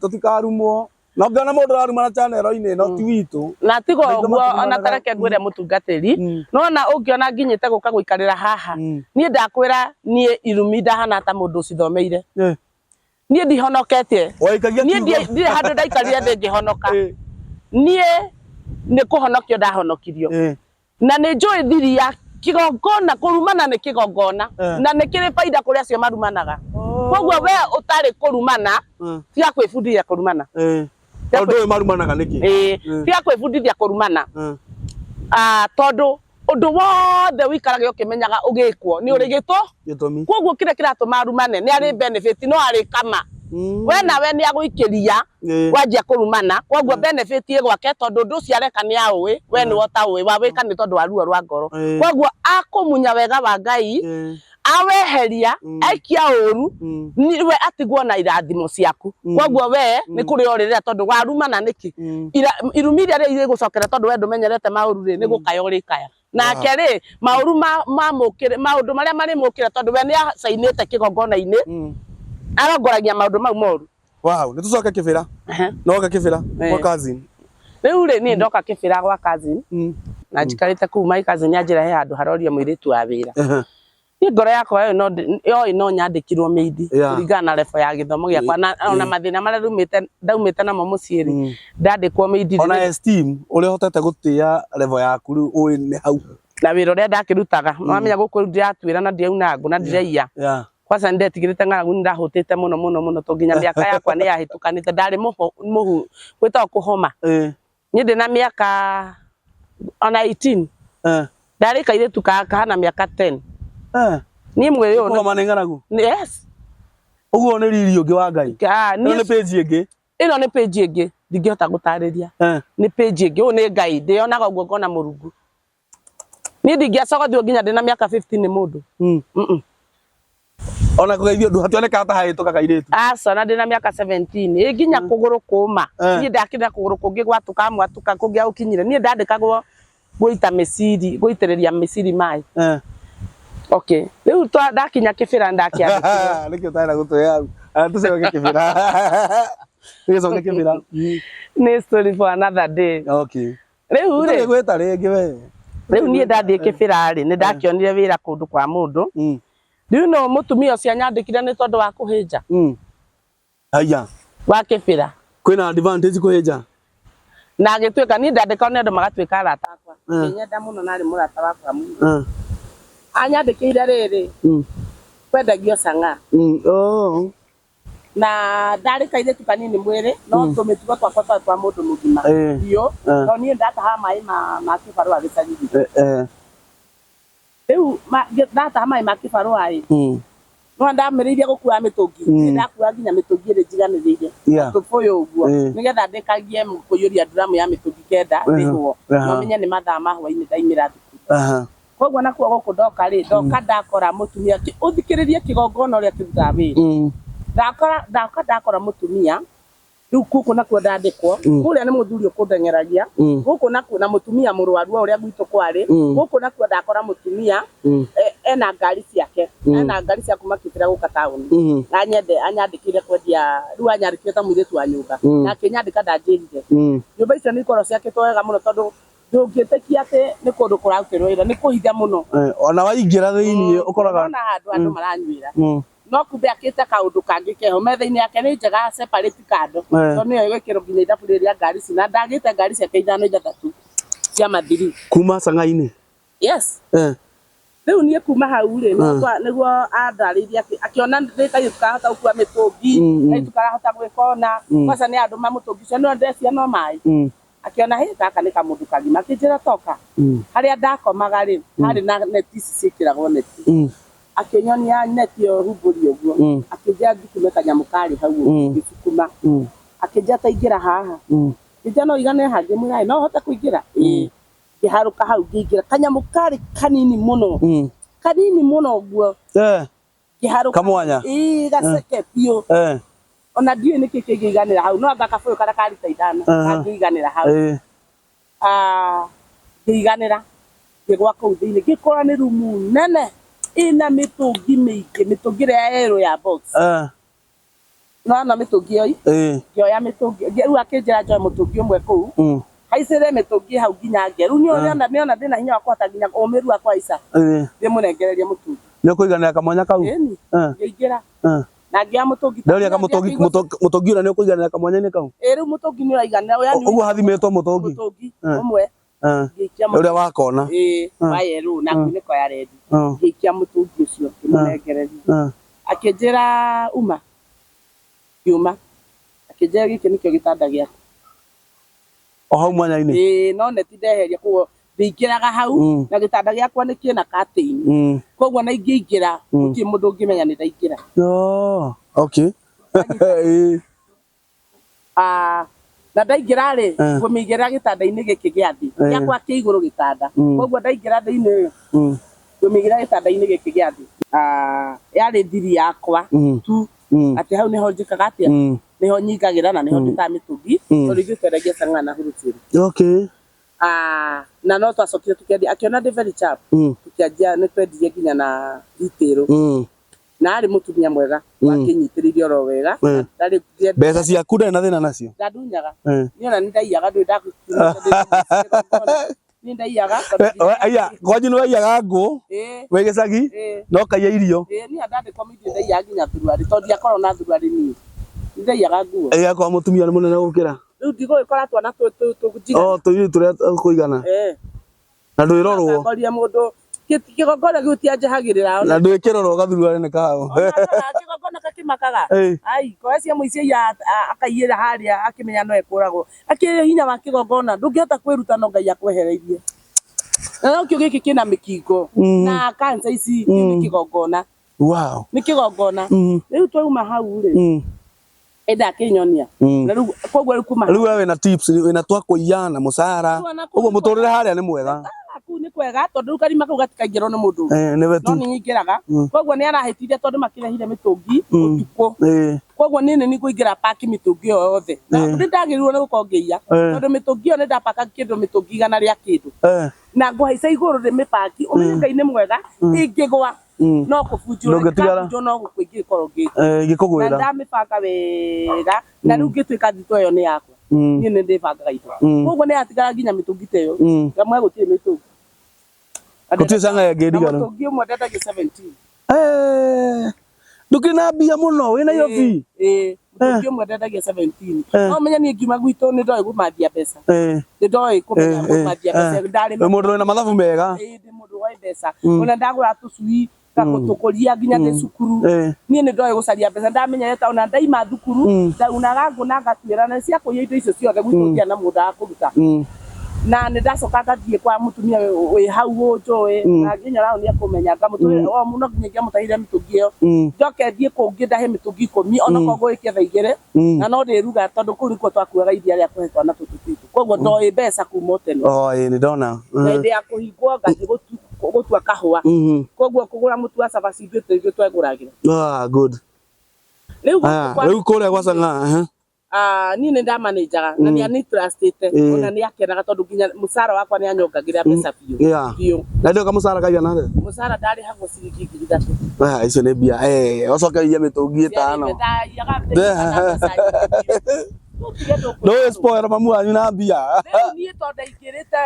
tũtikarumwo. Na ũngĩona mũndũ ararumana channel-inĩ ĩno, ti witũ. Na tiga ũguo, ona ta reke ngwĩre mũtungatĩri, nĩwona ũngĩona nginyĩte gũka gũikarĩra haha, niĩ ndakwĩra niĩ irumi ndahana ta mũndũ ũcithomeire. Niĩ ndihonoketie. Waikagia Niĩ kiugo. ndirĩ handũ ndaikarire thĩ ngĩhonoka. Niĩ Niĩ nĩ kũhonokio ndahonokirio. Na nĩ njũĩ thiri ya kĩgongona, kũrumana nĩ kĩgongona. Na nĩ kĩrĩ baida kũrĩ acio marumanaga. Koguo we ũtarĩ kũrumana, tiga kwĩbundithia kũrumana. Tondũ ũyũ marumanaga nĩkĩ? Ĩĩ, tiga kwĩbundithia kũrumana. Tondũ ũndũ wothe ũikarage ũkĩmenyaga ũgĩkwo nĩ ũrĩ gĩtũmi. Koguo kĩrĩa kĩratũma arumane nĩ arĩ benefit no arĩ kama. We nawe nĩ agũikĩria wanjia kũrumana, koguo benefit ĩ gwake tondũ ũndũ ũcio areka nĩ aũĩ, we nĩwe ũtaũĩ, wawĩka nĩ tondũ wa ruo rwa ngoro. Koguo akũmunya wega wa Ngai, aweheria, aikia ũru, we atigwo na irathimo ciaku. Koguo we nĩ kũrĩa ũrĩrĩra tondũ warumana nĩkĩ? Irumi iria rĩ irĩgũcokera tondũ we ndũmenyerete maũru rĩ, nĩ gũkaya ũrĩkaya. Nake rĩ, maũru mamũkĩre, maũndũ marĩa marĩmũkĩra tondũ we nĩ acainĩte kĩgongona-inĩ, arongoragia maũndũ mau moru. Wow, nĩ tũcoke Kĩbĩra. Noka Kĩbĩra kwa cousin. Rĩu rĩ, niĩ ndoka Kĩbĩra gwa cousin, na njikarĩte kũu my cousin anjĩra he handũ harorio mũirĩtu wa wĩra. Niĩ ngoro yakwa yoĩ no nyandĩkirwo maid kũringana na level ya gĩthomo gĩakwa na ona mathĩna marĩa ndaumĩte namo mũciĩ rĩ, ndandĩkwo maid rĩ. Ona esteem ũrĩa ũhotete gũtĩa level yaku rĩu ũĩ nĩ hau. Na wĩra ũrĩa ndakĩrutaga, nĩwamenya gũkũ rĩu ndĩratuĩra na ndirauna ngũ na ndiraiya. Kwanza nĩndetigĩrĩte ng'aragu nĩndahũtĩte mũno mũno mũno tondũ nginya mĩaka yakwa nĩyahĩtũkanĩte, ndarĩ mũhu gwĩtagwo kũhoma. Niĩ ndĩna mĩaka ona 18. Ndarĩ kairĩtu kahana mĩaka 10. Niĩ mwĩrĩ ũyũ Kũhoma nĩ ng'aragu? Yes. Ũguo nĩ riri ũngĩ wa Ngai. Ĩno nĩ page ĩngĩ. Ĩno nĩ page ĩngĩ ndingĩhota gũtarĩria. Nĩ page ĩngĩ, ũyũ nĩ Ngai, ndĩyonaga ũguo ngona Mũrungu. Niĩ ndingĩacogothirwo nginya ndĩna mĩaka 15 nĩ mũndũ. Ona kũgeithio ndũ hationekaga ta hahĩtũka kairĩtu. Aca, ona ndĩna mĩaka 17 ĩ nginya kũgũrũ kũma. Niĩ ndakĩrĩ na kũgũrũ kũngĩ gwatũka mwatũka kũngĩagũkinyire. Niĩ ndandĩkagwo gũita mĩciri, gũitĩrĩria mĩciri maĩ. Okay, rĩu ndakinya Kĩbĩra ndakĩandĩkirwo. Nĩkĩo ũtarenda gũtũhe hau. Tũcoke Kĩbĩra. Tũgĩcoke Kĩbĩra. Nĩ story for another day. Okay. Rĩu rĩ, Tũgĩgwĩta rĩngĩ we. Rĩu niĩ ndathiĩ Kĩbĩra rĩ, nĩ ndakĩonire wĩra kũndũ kwa mũndũ. Rĩu no mũtumia ũcio anyandĩkire nĩ tondũ wa kũhĩnja. Haya. Wa Kĩbĩra. Kwĩna advantage kũhĩnja? Na agĩtuĩka niĩ ndandĩkagwo nĩ andũ magatuĩka arata akwa. Ngĩnyenda mũno na arĩ mũrata wakwa mũno. Anyandĩkĩire rĩrĩ, kwendagio chang'aa. Na ndarĩ kairĩtu kanini mwĩrĩ, no tũmĩtugo twakwa twarĩ twa mũndũ mũgima biũ, tondũ niĩ ndatahaga maĩ ma kĩbarũa gĩcagi-inĩ. Rĩu ndataha maĩ ma kĩbarũa ĩ, no ndamĩrĩirie gũkua mĩtũngi, niĩ ndakuaga nginya mĩtũngi ĩrĩ njiganĩrĩire na tũbũyũ ũguo, nĩgetha ndĩkagie kũiyũria nduramu ya mĩtũngi kenda ndĩhwo, na ũmenye nĩ mathaa ma hwainĩ ndaimĩra thukuru. Koguo nakuo gũkũ ndoka rĩ, ndoka ndakora mũtumia, ũthikĩrĩrie kĩgongona ũrĩa kĩrutaga wĩra. Ndoka ndakora mũtumia, rĩu gũkũ nakuo ndandĩkwo, kũrĩa nĩ mũthuri ũkũndeng'eragia, gũkũ nakuo na mũtumia mũrwaru o ũrĩa gwitũ kwarĩ, gũkũ nakuo ndakora mũtumia ena ngari ciake, ena ngari cia kuma Kĩbĩra gũka taũni, anyende anyandĩkĩire kwendia, rĩu anyandĩkire ta mũirĩtu wa nyũmba, na akĩnyandĩka ndanjĩrire. Nyũmba icio nĩ ikoragwo ciakĩtwo wega mũno tondũ ndũngĩtĩkia atĩ nĩ kũndũ kũrarutĩrwo wĩra, nĩ kũhithe mũno. Ona waingĩra thĩinĩ ũkoraga Ũrona handũ andũ maranyuĩra. No kumbe akĩte kaũndũ kangĩ keho metha-inĩ yake nĩ njega separate kando tondũ nĩyo ĩgwĩkĩrwo nginya ithabu rĩrĩ rĩa ngari ici na ndagĩte ngari ciake ithano ithathatũ cia mathiri. Kuma cang'a-inĩ? Yes. Rĩu niĩ kuma hau rĩ, nĩguo andarĩirie akĩona ndĩ kairĩtu karahota gũkua mĩtũngi, kairĩtu karahota gwĩka ũna, kwanza nĩ andũma mũtũngi ũcio no ndecia no maĩ. Akĩona hĩ gaka nĩ kamũndũ kagima, akĩnjĩra toka. Harĩa ndakomaga rĩ, harĩ na neti ici ciĩkĩragwo neti. Akĩnyonia neti ĩyo humbũri ũguo, akĩnjĩra thukume kanyamũ karĩ hau ũguo, ngĩcukuma. Akĩnjĩra ta ingĩra haha. Ngĩnjĩra no ũigane haha, ngĩmwĩra no hote kũingĩra? Ĩĩ. Ngĩharũka hau ngĩingĩra, kanyamũ karĩ kanini mũno. Kanini mũno ũguo. Ngĩharũka. Kamwanya? Ĩĩ, gaceke biũ. Ona ndiũĩ nĩkĩ kĩngĩiganĩra hau, no anga kabũyũ karĩa ka rita ithano kangĩiganĩra hau. Ngĩiganĩra, ngĩgwa kũu thĩinĩ, ngĩkora nĩ rumu nene ĩna mĩtũngi mĩingĩ, mĩtũngi ĩrĩa ya yerũ ya box. Nĩwona mĩtũngi ĩyo? Ngĩoya mĩtũngi, rĩu akĩnjĩra njoe mũtũngi ũmwe kũu, haicĩrĩre mĩtũngi hau nginya nge. Rĩu nĩona ndĩna hinya wa kũhota nginya ũmĩru wa kũhaica, ndĩmũnengererie mũtũngi. Nĩ ũkũiganĩra kamwanya kau? Ĩni, ngĩingĩra. Na ngĩoya mũtũngi. Ndoria ka mũtũngi mũtũngi ũrĩa nĩ ũkũiganĩra kamwanya-inĩ kau. Ĩ rĩu mũtũngi nĩ ũraiganĩra ũyũ. Ũguo hathimĩtwo mũtũngi. Mũtũngi ũmwe. Ngĩikia ũrĩa wa kona. Ĩ wa yerũ na ngunĩko ya rendi. Ngĩikia mũtũngi ũcio ngĩmũnengereria. Akĩnjĩra uma. Ngiuma. Akĩnjĩra gĩkĩ nĩkĩo gĩtanda gĩaku. O hau mwanya-inĩ. Ĩ no neti ndeheria koguo ndĩingĩraga hau na gĩtanda gĩakwa nĩ kĩna curtain. Koguo na ingĩingĩra gũtirĩ mũndũ ũngĩmenya nĩ ndaingĩra. Oh, okay. Na ndaingĩra rĩ ngũmĩigĩrĩra gĩtanda-inĩ gĩkĩ gĩa thĩ gĩakwa kĩ igũrũ gĩtanda. Koguo ndaingĩra thĩinĩ ngũmĩigĩrĩra gĩtanda-inĩ gĩkĩ gĩa thĩ. Yarĩ thiri yakwa tu atĩ hau nĩho njĩkaga atĩa, nĩho nyingagĩra na nĩho ndutaga mĩtũngi tondũ ithuĩ twendagia chang'aa na hurutĩri. Okay. Na no twacokire tũkĩendia, akĩona ndĩ very sharp, tũkĩanjia nĩ twendirie nginya na retail. Na arĩ mũtumia mwega wakĩnyitĩrĩire oro wega. Mbeca ciaku ndarĩ na thĩna nacio? Ndandunyaga. Niĩ ona nĩ ndaiyaga ndũĩ ndakiuma niĩ ndaiyaga. Aiya, kwanyu nĩ waiyaga ngũ wĩ gĩcagi na ũkaiya irio. Niĩ ndandĩkwo mĩingĩ ndaiyaga nginya thuruarĩ tondũ ndiakoragwo na thuruarĩ niĩ. Nĩ ndaiyaga nguo. Ĩ akorwo mũtumia nĩ mũnene gũkĩra? Rĩu ndigũgĩkora twana tũnjigana. Oh, tũirĩtu tũrĩa tũkũigana. Na ndwĩrorwo. Ngakoria mũndũ kĩgongona kĩu tianjehagĩrĩra. Na ndwĩkĩrorwo gathuruarĩ nĩ kahau. Kĩgongona gakĩmakaga. Ai, koe cia mũici aiya akaiyĩra harĩa akĩmenya no ekũragwo. Akĩrĩ hinya wa kĩgongona ndũngĩhota kwĩruta no Ngai akwehereirie. Na no kĩo gĩkĩ kĩna mĩkingo na cancer ici kĩu nĩ kĩgongona. Wow. Nĩ kĩgongona. Rĩu twauma hau rĩ. Enda akĩnyonia. Na rĩu koguo rĩu kuma rĩu we wĩna tips wĩna twa kũiya na mũcara. Ũguo mũtũrĩre harĩa nĩ mwega. Kũu nĩ kwega tondũ rĩu karima kau gatikaingĩrwo nĩ mũndũ. Nĩwe tu. No nĩ nyingĩraga. Koguo nĩ arahĩtithia tondũ makĩrehire mĩtũngi ũtukũ. Koguo niĩ nĩ niĩ ngũingĩra paki mĩtũngi ĩyo yothe. Na nĩ ndagĩrĩirwo nĩ gũkorwo ngĩiya tondũ mĩtũngi ĩyo nĩ ndapaka kĩndũ mĩtũngi 100 rĩa kĩndũ. Na ngũhaica igũrũ ndĩmĩpaki. Ũmenye Ngai nĩ mwega ingĩgwa no kũbunjwo ndũngĩtigara no gũkua ingĩkorwo ngĩkũgwĩra. Na ndamĩbanga wega na rĩu ngĩtuĩka thitoo ĩyo nĩ yakwa. Niĩ nĩ ndĩbangaga indo. Koguo nĩ yatigara nginya mĩtũngi ta ĩyo. Ngamwe gũtirĩ mĩtũngi. Gũtirĩ chang'aa ĩngĩ ndiganu. Na mũtũngi ũmwe ndendagia 17. Ndũkĩrĩ na mbia mũno wĩ Nairobi. Mũtũngi ũmwe ndendagia 17. No ũmenye niĩ ngiuma gwitũ nĩ ndoĩ kũmathia mbeca. Nĩ ndoĩ kũmenya kũmathia mbeca. Ndarĩ Wĩ mũndũ wĩna mathabu mega. Ndĩ mũndũ woĩ mbeca. Ona ndagũra tũcui tũkũria nginya ndĩ cukuru. Niĩ nĩ ndoĩ gũcaria mbeca. Ndamenyerete ona ndaima thukuru ndaunaga ngũ na ngatuĩra na cia kũiya indo icio ciothe gwitũ ndiarĩ na mũgũnda wa kũruta. Na nĩ ndacoka ngathiĩ kwa mũtumia wĩ hau ũnjũĩ na nginya hau nĩ ekũmenya ngamũtũrĩra o mũno nginya ingĩamũtahire mĩtũngi ĩyo. Njoke thiĩ kũngĩ ndahe mĩtũngi 10 onokorwo ngũgĩkia thaa 2 na no ndĩruga tondũ kũu nĩkuo twakuaga iria rĩa kũhe twana tũtũ twitũ. Koguo ndoĩ mbeca kuma o tene. Oh, ĩĩ nĩ ndona. Na hĩndĩ ya kũhingwo ngathiĩ gũtua kahũa. Koguo kũgũra mũtu wa cabaci ithuĩ twegũragĩra. Ah, good. Rĩu Rĩu kũrĩa gwa chang'aa. Niĩ nĩ ndamanĩnjaga na nĩ anitrustĩte ona nĩ akenaga tondũ nginya mũcara wakwa nĩ anyongagĩrĩra mbeca biũ. Biũ. Na ndio kamũcara kaigana atĩa? Mũcara ndarĩhagwo ciringi 3,000. Icio nĩ mbia. Ũcoke ũiye mĩtũngi 5. Ndaiyaga mbeca nyingĩ biũ. Ndũĩ spoil mamu wanyu na mbia. Rĩu niĩ tondũ ndaingĩrĩte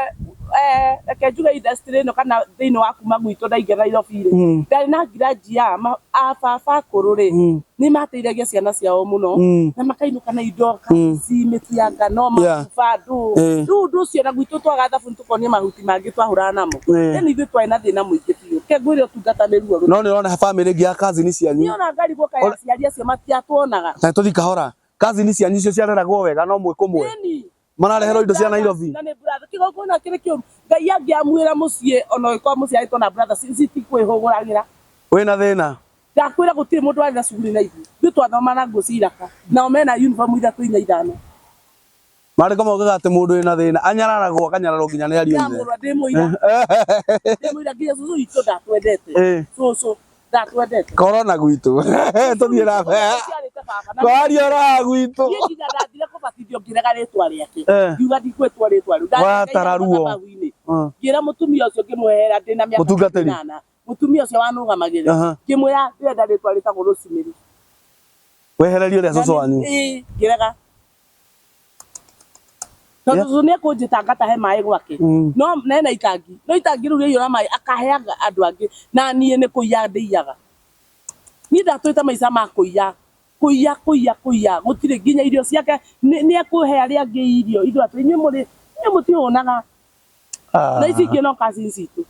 reke njuge industry ĩno kana thĩinĩ wa kuma gwitũ ndaingĩra Nairobi rĩ, ndarĩ na ngiranji ya a baba akũrũ rĩ, nĩ mateithagia ciana ciao mũno na makainũka na indo kabici, mĩtu ya ngano, macuba, ndũ. Rĩu ũndũ ũcio na gwitũ twaga thabuni tũkonia mahuti mangĩ twahũraga namo. Yaani ithuĩ twarĩ na thĩna mũingĩ biũ. Reke ngwĩre ũtungata nĩ ruo. No nĩ ũrona bamĩrĩ ĩngĩ ya cousin cianyu. Niĩ ona ngarigwo kaĩ aciari acio matiatuonaga. Ta tũthiĩ kahora. Cousin cianyu icio ciareragwo wega no mwĩ kũmwe. Marareherwo indo cia Nairobi. Na nĩ brother kĩgongona kĩrĩ kĩũru. Ngai angĩamwĩra mũciĩ ona ũngĩkorwo mũciarĩtwo na brother citikwĩhũgũragĩra. Wĩna thĩna. Ndakwĩra gũtirĩ mũndũ warĩ na cuguri na ithuĩ. Ithuĩ twathoma na nguo cia iraka. Nao mena uniform 3, 4, 5. Maandĩko maugaga atĩ mũndũ wĩna thĩna anyararagwo akanyararwo nginya nĩ ariũ a ithe. Ndamũrora ndĩ mũira. Ndĩ mũira nginya cũcũ witũ ndatwendete. Cũcũ ndatwendete. Korona gwitũ. Tũthiĩ na mbere. Kwaria raha gwitũ. Niĩ nginya ndathire kũbatithio ngĩrega rĩtwa rĩake. Ngiuga ndikwĩtwo rĩtwa rĩu. Watara ruo. Ngĩra mũtumia ũcio ngĩmwehera ndĩna mĩaka 8. Mũtumia ũcio wanũgamagĩrĩra. Ngĩmwĩra ndĩrenda rĩtwa rĩtagwo Rosemary. Wehererio rĩa cũcũ wanyu. Ngĩrega. Tondũ cũcũ nĩ ekũnjĩta ngatahe maĩ gwake. No ena itangi. No itangi rĩu rĩaiyũra maĩ akaheaga andũ angĩ na niĩ nĩ kũiya ndĩiyaga. Niĩ ndatũrĩte maica ma kũiya kũiya kũiya kũiya gũtirĩ nginya irio ciake nĩ ekũhe arĩa angĩ irio ithuĩ atĩ inyuĩ mũrĩ inyuĩ mũtihũnaga na ici ingĩ no cousins citũ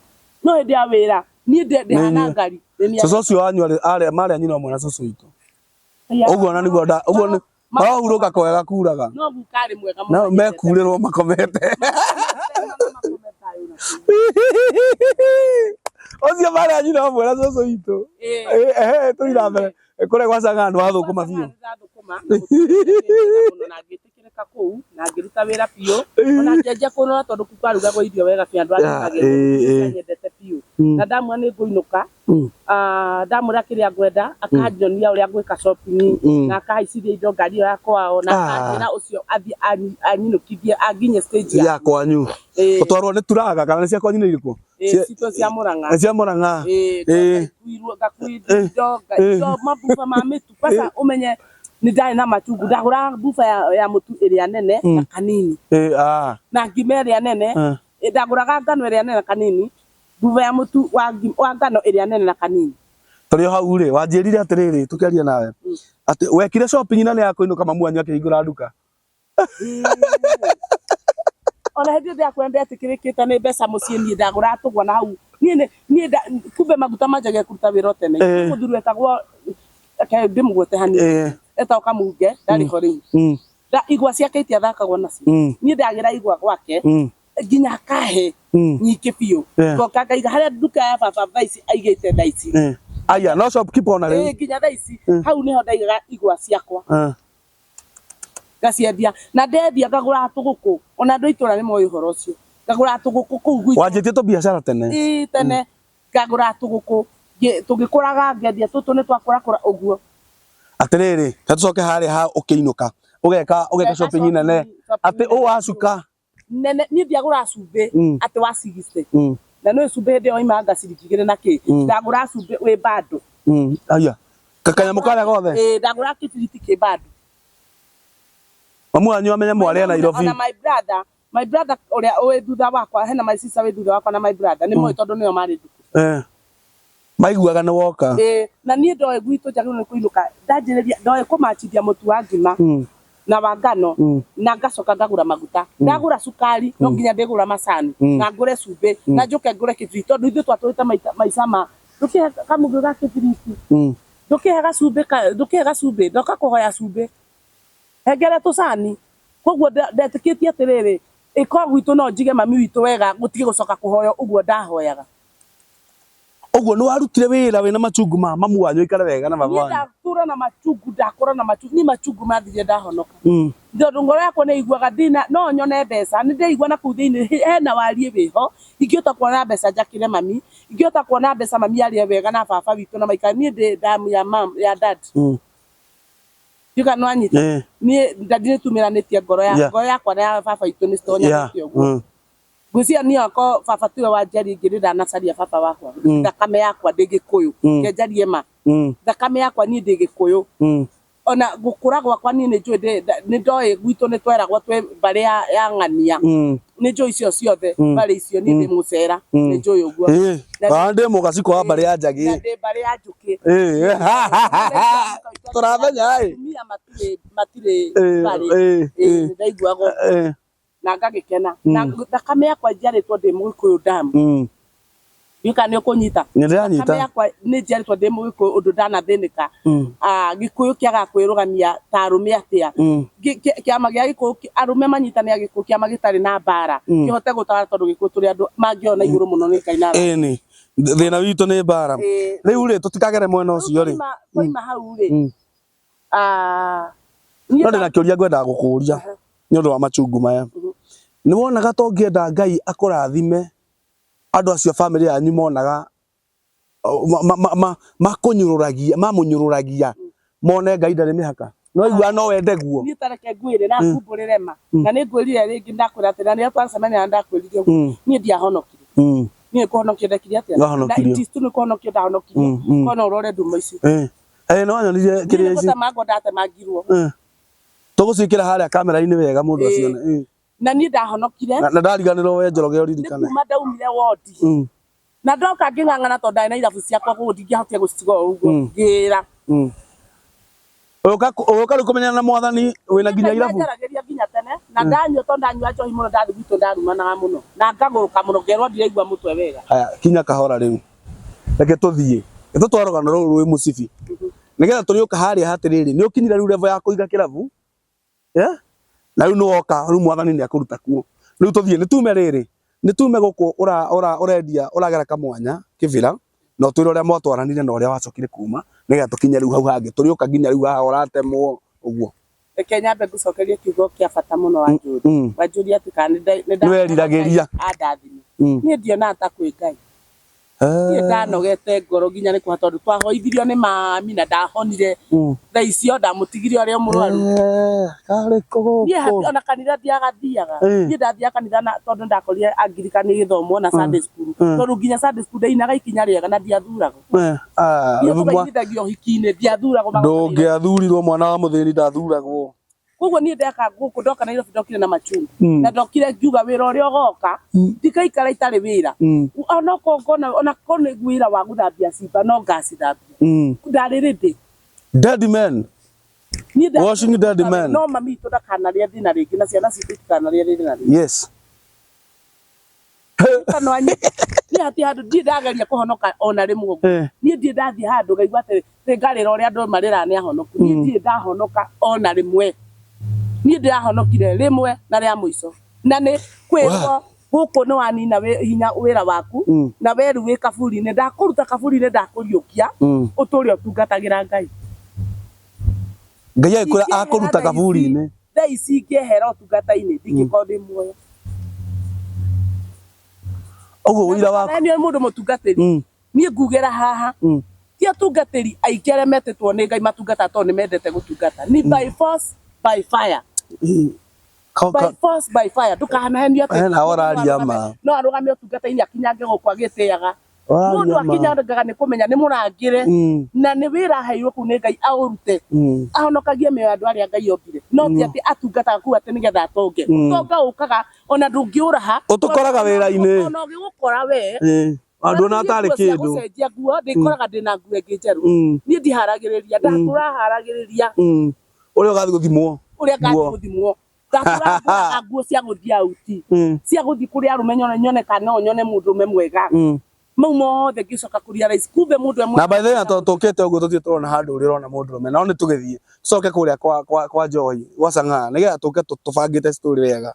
no hĩndĩ ya wĩra niĩ ndĩhana ngari. Cũcũ ũcio wanyu arĩ marĩ a nyina ũmwe na cũcũ witũ. Ũguo na nĩguo ũguo marohurũka kwega kuraga. No guka arĩ mwega mũno. No mekurĩrwo makomete. Ũcio marĩ a nyina ũmwe na cũcũ witũ. Ehe tũthiĩ na mbere. Kũrĩa gwa Chang'aa nĩ wathũkũma biũ. Ndathũkũma na ngĩtĩkĩrĩka kũu na ngĩruta wĩra biũ ona ngĩanjia kũnora tondũ kũu kwarugagwo irio wega biũ andũ a nyendete biũ na ndamwĩra nĩ ngũinũka ndamwĩra kĩrĩa ngwenda akanjonia ũrĩa ngwĩka shopping na akahaicithia indo ngari ĩyo ya kwao na akanjĩra ũcio athiĩ anyinũkithie anginye stage ya kwanyu. Ũtwarwo nĩ turaga kana nĩ cia kwanyu nĩ irĩkũ? Citũ cia Murang'a. Cia Murang'a. Ngakuithio indo indo mabuba ma mĩtu kwanza ũmenye nĩ ndarĩ na machungu ndagũraga buba ya mũtu ĩrĩa nene na kanini na ngima ĩrĩa nene ndagũraga ngano ĩrĩa nene na kanini buba ya mũtu wa ngano ĩrĩa nene na kanini. Tũrĩ o hau rĩ, wanjĩrire atĩrĩrĩ tũkĩaria nawe atĩ wekire shopping na nĩ ya kũinũka mamu wanyu akĩhingũra nduka. Ona hĩndĩ ĩyo ndĩrakwĩra ndetĩkĩrĩkĩte nĩ mbeca mũciĩ niĩ ndagũraga tũgwa na hau niĩ niĩ kumbe maguta manjagia kũruta wĩra o tene. Mũthuri wetagwo reke ndĩmũgwete hanini etagwo Kamunge ndarĩ ho rĩu. Igwa ciake itiathakagwo nacio. Niĩ ndagĩra igwa gwake nginya akahe nyingĩ biũ. Ngoka ngaiga harĩa nduka ya baba thaa ici aigĩte thaa ici. Aya no shopkeeper ona rĩu. Nginya thaa ici hau nĩho ndaigaga igwa ciakwa. Ngaciendia na ndendia ngagũra tũgũkũ ona andũ a itũra nĩ moĩ ũhoro ũcio ngagũra tũgũkũ kũu gwitũ. Wanjĩtie tũbiacara tene. Ĩĩ tene ngagũra tũgũkũ tũgĩkũraga ngendia tũtũ nĩ twakũrakũra ũguo. Atĩrĩrĩ, ta tũcoke harĩa ha ũkĩinũka ũgeka ũgeka shopping nene atĩ ũ wacuka nene niĩ ndiagũra cumbĩ atĩ wa 60 na nĩ cumbĩ hĩndĩ ĩyo waimaga ciringi igĩrĩ na kĩ ndagũra cumbĩ wĩ bando. Aya kanyamũ karĩa gothe. Ĩĩ ndagũra kĩbiriti kĩ bando. Mamu wanyu amenye mwarĩ a Nairobi. Ona my brother ũrĩa wĩ thutha wakwa hena my sister wĩ thutha wakwa na my brother nĩ moĩ tondũ nĩo marĩ thukuru. Maiguaga nĩ woka. Na niĩ ndoĩ gwitũ njagĩrĩirwo nĩ kũinũka ndanjĩrĩria ndoĩ kũmachithia mũtu wa ngima na wa ngano na ngacoka ngagũra maguta ndagũra cukari no nginya ndĩgũra macani na ngũre cumbĩ na njoke ngũre kĩbiriti tondũ ithuĩ twatũrĩte maica ma ndũkĩhe kamũgĩ ga kĩbiriti ndũkĩhe gacumbĩ ndũkĩhe gacumbĩ ndoka kũhoya cumbĩ hengere tũcani koguo ndetĩkĩtie atĩrĩrĩ ĩko gwitũ no njige mami witũ wega gũtige gũcoka kũhoya ũguo ndahoyaga. Ũguo nĩ warutire wĩra wĩna machungu ma mamu wanyu aikare wega na baba wanyu. Niĩ ndatũra na machungu ndakũra na machungu niĩ machungu mathirire ndahonoka. Tondũ ngoro yakwa nĩ ĩiguaga ndina no nyone mbeca nĩ ndĩraigua na kũu thĩinĩ hena wariĩ wĩho ingĩhota kuona mbeca njakĩre mami ingĩhota kuona mbeca mami arĩe wega na baba witũ na maikare niĩ ndĩ damu ya mam ya dad. Ndiũĩ kana nĩ wanyita. Niĩ dadi nĩ tumĩranĩtie ngoro ya ngoro yakwa na ya baba witũ nĩ citonyanĩte ũguo. Ngwĩciria niĩ okorwo baba tiwe wanjiarire ingĩrĩ ndanacaria baba wakwa. Thakame yakwa ndĩ Gĩkũyũ. Reke njarie ma. Thakame yakwa niĩ ndĩ Gĩkũyũ. Ona gũkũra gwakwa niĩ nĩ njũĩ nĩ ndoĩ gwitũ nĩ tweragwo twĩ mbarĩ ya ng'ania. Nĩ njũĩ icio ciothe mbarĩ icio niĩ ndĩ mũcera. Nĩ njũĩ ũguo. Ona ndĩ mũgacikũ wa mbarĩ ya Njagĩ. Na ndĩ mbarĩ ya Njũkĩ. Tũramenya ĩ. Atumia matirĩ mbarĩ. Nĩ ndaiguaga ũguo. Na ngagĩkena. Na thakame yakwa njiarĩtwo ndĩ mũgĩkũyũ damu. Ndiũĩ kana nĩ ũkũnyita. Nĩ ndĩranyita. Thakame yakwa nĩ njiarĩtwo ndĩ mũgĩkũyũ ũndũ ndanathĩnĩka. Gĩkũyũ kĩagaga kwĩrũgamia ta arũme atĩa. Kĩama gĩa Gĩkũyũ arũme manyitane a Gĩkũyũ kĩama gĩtarĩ na mbara kĩhote gũtawara tondũ Gĩkũyũ tũrĩ andũ mangĩona igũrũ mũno nĩ Ngai na. Ĩni thĩna witũ nĩ mbara. Rĩu rĩ tũtikagere mwena ũcio rĩ. Twaima hau rĩ. No ndĩna kĩũria ngwendaga gũkũria nĩ ũndũ wa machungu maya. Nĩ wonaga ta ũngĩenda Ngai akũrathime andũ acio famĩlĩ yanyu monaga makũnyũrũragia mamũnyũrũragia mone Ngai ndarĩ mĩhaka. No iguaga no wende guo. Niĩ ta reke ngwĩre na ngumbũrĩre ma na nĩ ngwĩrire rĩngĩ ndakwĩra atĩ na rĩrĩa twacemania na ndakwĩrire ũguo niĩ ndiahonokire. Niĩ kũhonokio ndekire atĩa? Na it is true nĩ kũhonokio ndahonokirio. Korwo no ũrore ndumo ici. Nĩ wanyonirie kĩrĩa ici. Niĩ nĩ gũtemangwo ndatemangirwo. Tũgũciĩkĩra harĩa kamera-inĩ wega mũndũ acione. Na niĩ ndahonokire. Na ndariganĩrwo we Njoroge ũririkane. Nĩ kuma ndaumire wodi. Na ndoka ngĩng'ang'ana tondũ ndarĩ na irabu ciakwa kũu ndingĩahotire gũcitiga o ũguo. Ngĩra. Ũgĩũka rĩu kũmenyana na mwathani wĩna nginya irabu. Njaragĩria nginya tene na ndanyua tondũ ndanyua njohi mũno ndathiĩ gwitũ ndarumanaga mũno na ngagũrũka mũno ngerwo ndiraigua mũtwe wega. Haya, kinya kahora rĩu. Reke tũthiĩ. Tũtware rũgano rũrũ rwĩ mũcibi. Nĩgetha tũrĩũka harĩa hatĩrĩrĩ, nĩ ũkinyire rĩu level ya kũiga kĩrabu. Yeah? Na rĩu nĩwoka, rĩu mwathani nĩ akũruta kuo. Rĩu tũthiĩ, nĩ tume rĩrĩ, nĩ tume gũkũ ũrendia, ũragera kamwanya kĩbĩra, na ũtwĩre ũrĩa mwatwaranire na ũrĩa wacokire kuma, nĩgetha tũkinye rĩu hau hangĩ. Tũrĩũka nginya rĩu haha ũratemwo, ũguo. Reke nyambe ngũcokerie kiugo kĩa bata mũno wanjũria. Wanjũria atĩ kana nĩ Nĩweriragĩria. andathime. Niĩ ndionaga ta kwĩ Ngai. Niĩ ndanogete ngoro nginya nĩ kũha tondũ twahoithirio nĩ mami na ndahonire thaa icio ndamũtigire ũrĩa mũrwaru. Karĩ kũ Niĩ gũkũ? ona kanitha ndiagathiaga. Niĩ ndathiaga kanitha na tondũ ndakorire Anglican ĩgĩthomwo na Sunday school. Tondũ nginya Sunday school ndainaga ikinya rĩega na ndiathuragwo. Niĩ tũkainithagio ũhiki-inĩ ndiathuragwo. Ndũngĩathurirwo mwana wa mũthĩni ndathuragwo. Koguo niĩ ndeka gũkũ ndoka Nairobi ndokire na machungu. Na ndokire ngiuga wĩra ũrĩa ũgoka ndikaikara itarĩ wĩra. Onokorwo ngona onakorwo nĩ wĩra wa gũthambia cimba no ngacithambia. Ndarĩ ready. Dead men. Niĩ ndarĩ Washing dead men. No mami witũ ndakanarĩe thĩna rĩngĩ na ciana citũ itikanarĩe thĩna rĩngĩ. Yes. Kanwa niĩ hatirĩ handũ ndirĩ ndageria kũhonoka ona rĩmwe ũguo. Niĩ ndirĩ ndathiĩ handũ ngaigua atĩ ngarĩra ũrĩa andũ marĩraga nĩ ahonoku. Niĩ ndirĩ ndahonoka ona rĩmwe. Niĩ ndĩrahonokire rĩmwe na rĩa mũico. Na nĩ kwĩrwo gũkũ nĩ wanina hinya wĩra waku na we rĩu wĩ kaburi-inĩ ndakũruta kaburi-inĩ ndakũriũkia ũtũre ũtungatagĩra Ngai. Ngai agĩkwĩra akũruta kaburi-inĩ. Thaa ici ingĩehera ũtungata-inĩ ndingĩkorwo ndĩ muoyo. Ũguo ũira waku. Nĩ mũndũ mũtungatĩri. Niĩ ngugĩra haha. Ti atungatĩri aingĩ arĩa metĩtwo nĩ Ngai matungataga tondũ nĩ mendete gũtungata. Ni by force by fire. By force by fire. Ndũkanahenio atĩ no arũgame ũtungata-inĩ akinyange gũkũ agĩtĩaga. Mũndũ akinyangaga nĩ kũmenya nĩ mũrangĩre na nĩ wĩra aheirwo kũu nĩ Ngai aũrute ahonokagie mĩoyo ya andũ arĩa Ngai ombire no ti atĩ atungataga kũu atĩ nĩgetha atonge. Ũtonga ũkaga ona ndũngĩũraha Ũtũkoraga wĩra-inĩ. Ona ũgĩgũkora we Nduona tarĩ kĩndũ. Gũcenjia nguo ndĩkoraga ndĩna nguo ĩngĩ njerũ. Niĩ ndiharagĩrĩria ndatũra haragĩrĩria. Ũrĩa ũgathiĩ gũthimwo. Ũrĩa ngathiĩ gũthimwo. Ndatũra ngũraga nguo cia gũthiĩ out. Cia gũthiĩ kũrĩa arũme nyone kana no nyone mũndũrũme mwega. Mau mothe ngĩcoka kũ realize kumbe mũndũ e Na by the way to tũkĩte ũguo tũthiĩ tũrona handũ ũrĩa ũrona mũndũrũme no nĩ tũgĩthiĩ tũcoke kũrĩa kwa njohi gwa Chang'aa nĩgetha tũke tũbangĩte story wega.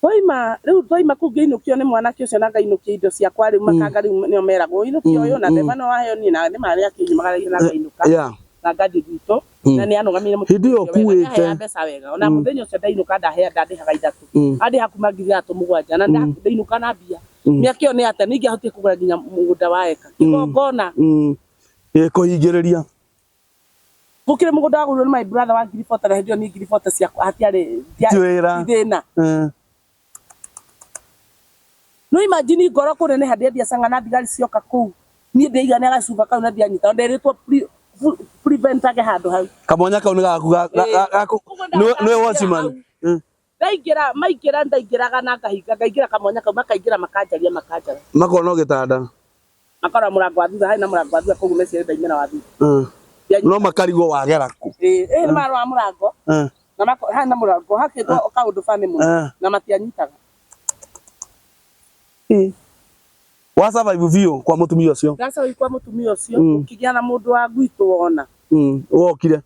Twaima rĩu twaima kũu ngĩinũkio nĩ mwanake ũcio na ngainũkia indo ciakwa rĩu makanga rĩu nĩo meragwo inũkia ũyũ na ndeba no waheo niĩ na nĩ marĩa akĩnyumagaragia na ngainũka na ngathiĩ gwitũ na nĩ anũgamire Hĩndĩ ĩyo ũkuĩte. mbeca wega ona mũthenya ũcio ndainũka ndahea ndandĩhaga ithatũ andĩha kuma 3700 na ndainũka na mbia mĩaka ĩyo nĩ atĩa nĩ ingĩahotire kũgũra nginya mũgũnda wa eka kĩgongona Kũhingĩrĩria gũkĩrĩ mũgũnda wagũrirwo nĩ my brother wa 40,000 na hĩndĩ ĩyo niĩ 40,000 ciakwa hatiarĩ Ti wĩra. thĩna. No imagine ngoro kũneneha ndĩendia canga na thigari cioka kũu niĩ ndĩigania gacuba kau na ndianyita nderĩtwo preventage handũ hau. Kamwanya kau nĩ gaku gaku nĩwe watchman. Ndaingĩra maingĩra ndaingĩraga na ngahinga ngaingĩra kamwanya kau makaingĩra makanjaria makanjara. Makona o gĩtanda. Makora mũrango wa thutha harĩ na mũrango wa thutha koguo meciria ndaimĩra wa thutha. No makarigwo wagera kũ. Ĩĩ nĩ marora mũrango. Na harĩ na mũrango hakĩtwo kaũndũ bani mũno na matianyitaga. Wa survive biũ kwa mũtumia ũcio. Nda survive kwa mũtumia ũcio ũkĩgĩa na mũndũ wa gwitũ wona. Wokire.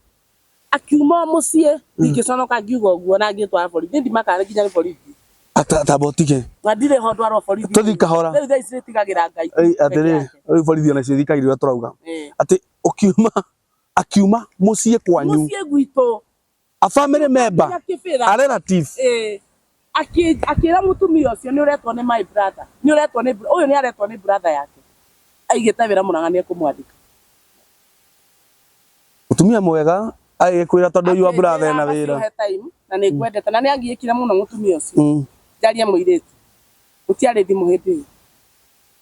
Akiuma mũciĩ ndingĩconoka ngiuga ũguo na ngĩtwara borithi ndimakaga nginya nĩ borithi. Tamba ũtige. Na ndirĩ ho ndwarwo borithi. Tũthiĩ kahora. Rĩu thaa ici nĩtigagĩra Ngai. Atĩrĩ, rĩu borithi ona cio ithikagĩrĩria ũrĩa tũrauga. Atĩ ũkiuma akiuma mũciĩ kwanyu. Mũciĩ gwitũ. A family member, a relative. Akĩra mũtumia ũcio nĩ ũretwo nĩ my brother. Nĩ ũretwo nĩ ũyũ nĩ aretwo nĩ brother yake. Aigĩte wĩra Murang'a nĩ ekũmwandĩka. Mũtumia mwega agĩkwĩra tondũ your brother ena wĩra. Time na nĩ ngwendete na nĩ angiĩkire mũno mũtumia ũcio. Njarie mũirĩtu. Gũtiarĩ thimũ hĩndĩ ĩyo.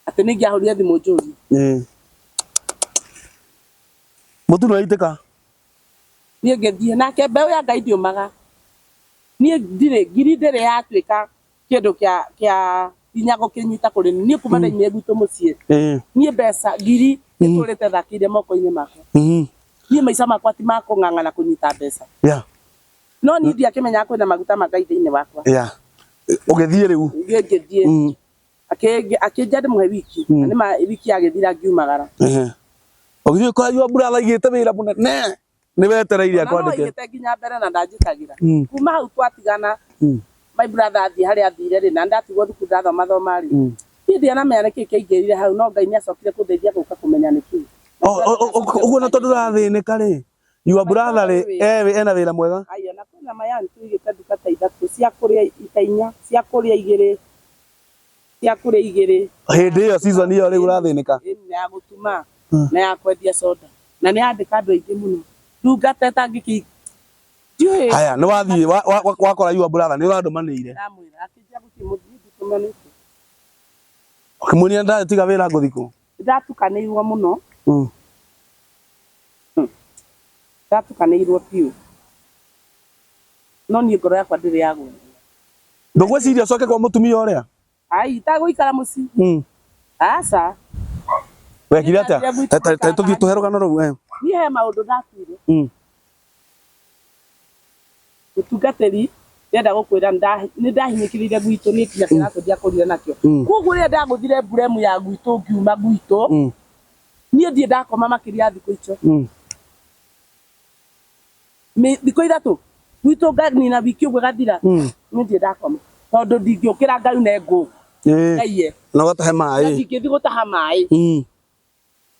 Atĩ nĩ ingĩahũrire thimũ njũrie. Mũtu nĩ waitĩka. Niĩ ngĩthiĩ nake mbeũ ya Ngai ndiũmaga. Niĩ ndirĩ ngiri ndĩrĩ yatuĩka kĩndũ kĩa hinya gũkĩnyita kũrĩ niĩ kuma ndaimire gwitũ mũciĩ. Niĩ mbeca ngiri ĩtũrĩte thakĩire moko-inĩ makwa. Niĩ maica makwa ti ma kũng'ang'ana kũnyita mbeca. Yeah. No niĩ ndiakĩmenyaga kwĩna maguta ma Ngai thĩinĩ wakwa. Yeah. Ũgĩthiĩ rĩu. Ngĩthiĩ ngĩthiĩ. Akĩnja ndĩmũhe wiki. Na nĩma wiki yagĩthira ngiumagara. Ũgĩthiĩ ũkora your brother aigĩte wĩra mũnene. Nĩ wetereire Ona no akwandĩke. aigĩte nginya mbere na ndanjĩtagĩra. Kuma hau twatigana my brother athiĩ harĩa athire rĩ, na ndatigwo thukuru ndathoma thoma rĩ, niĩ ndianamenya nĩkĩ kĩaingĩrire hau, no Ngai nĩacokire kũndeithia gũka kũmenya nĩkĩ. Ũguo na tondũ ndũrathĩnĩka rĩ, your brother rĩ, ena wĩra mwega? Aya, na kwĩna mayani tũigĩte nduka ta ithatũ cia kũrĩa ita inya, cia kũrĩa igĩrĩ, cia kũrĩa igĩrĩ. Hĩndĩ ĩyo season ĩyo rĩu ũrathĩnĩka? Na ya gũtuma, na ya kwendia soda. Na nĩ yandĩka andũ aingĩ mũno. Ndungata ĩtangĩkĩ ndiũĩ. Haya, nĩ wathiĩ wakora your brother, nĩ ũrandũmanĩire. Ndamwĩra, akĩnjĩra gũtirĩ mũthii ndũtũmanĩte. Ũkĩmuonia ndatiga wĩra ngũthiĩ kũ? Ndatukanĩirwo mũno. Ndatukanĩirwo biũ. No niĩ ngoro yakwa ndĩrĩ yagwa. Ndũgwĩciria ũcoke kwa mũtumia ũrĩa? Ai, itagũikara mũciĩ. Aca. Wekire atĩa? Ta tũthiĩ tũhe rũgano rũu. Niĩ he maũndũ ndatuire. Mũtungatĩri ndĩrenda gũkwĩra nĩ ndahinyĩkĩrĩire gwitũ niĩ nginya kĩratũ ndiakũrire nakĩo. Koguo rĩrĩa ndagũthire mburemu ya gwitũ ngiuma gwitũ, niĩ ndirĩ ndakoma makĩria ya thikũ icio. Thikũ ithatũ gwitũ nganina wiki ũguo ĩgathira, niĩ ndirĩ ndakoma tondũ ndingĩũkĩra ngaune ngũ ngaiye. Na ũgatahe maĩ. Na ndingĩthiĩ gũtaha maĩ.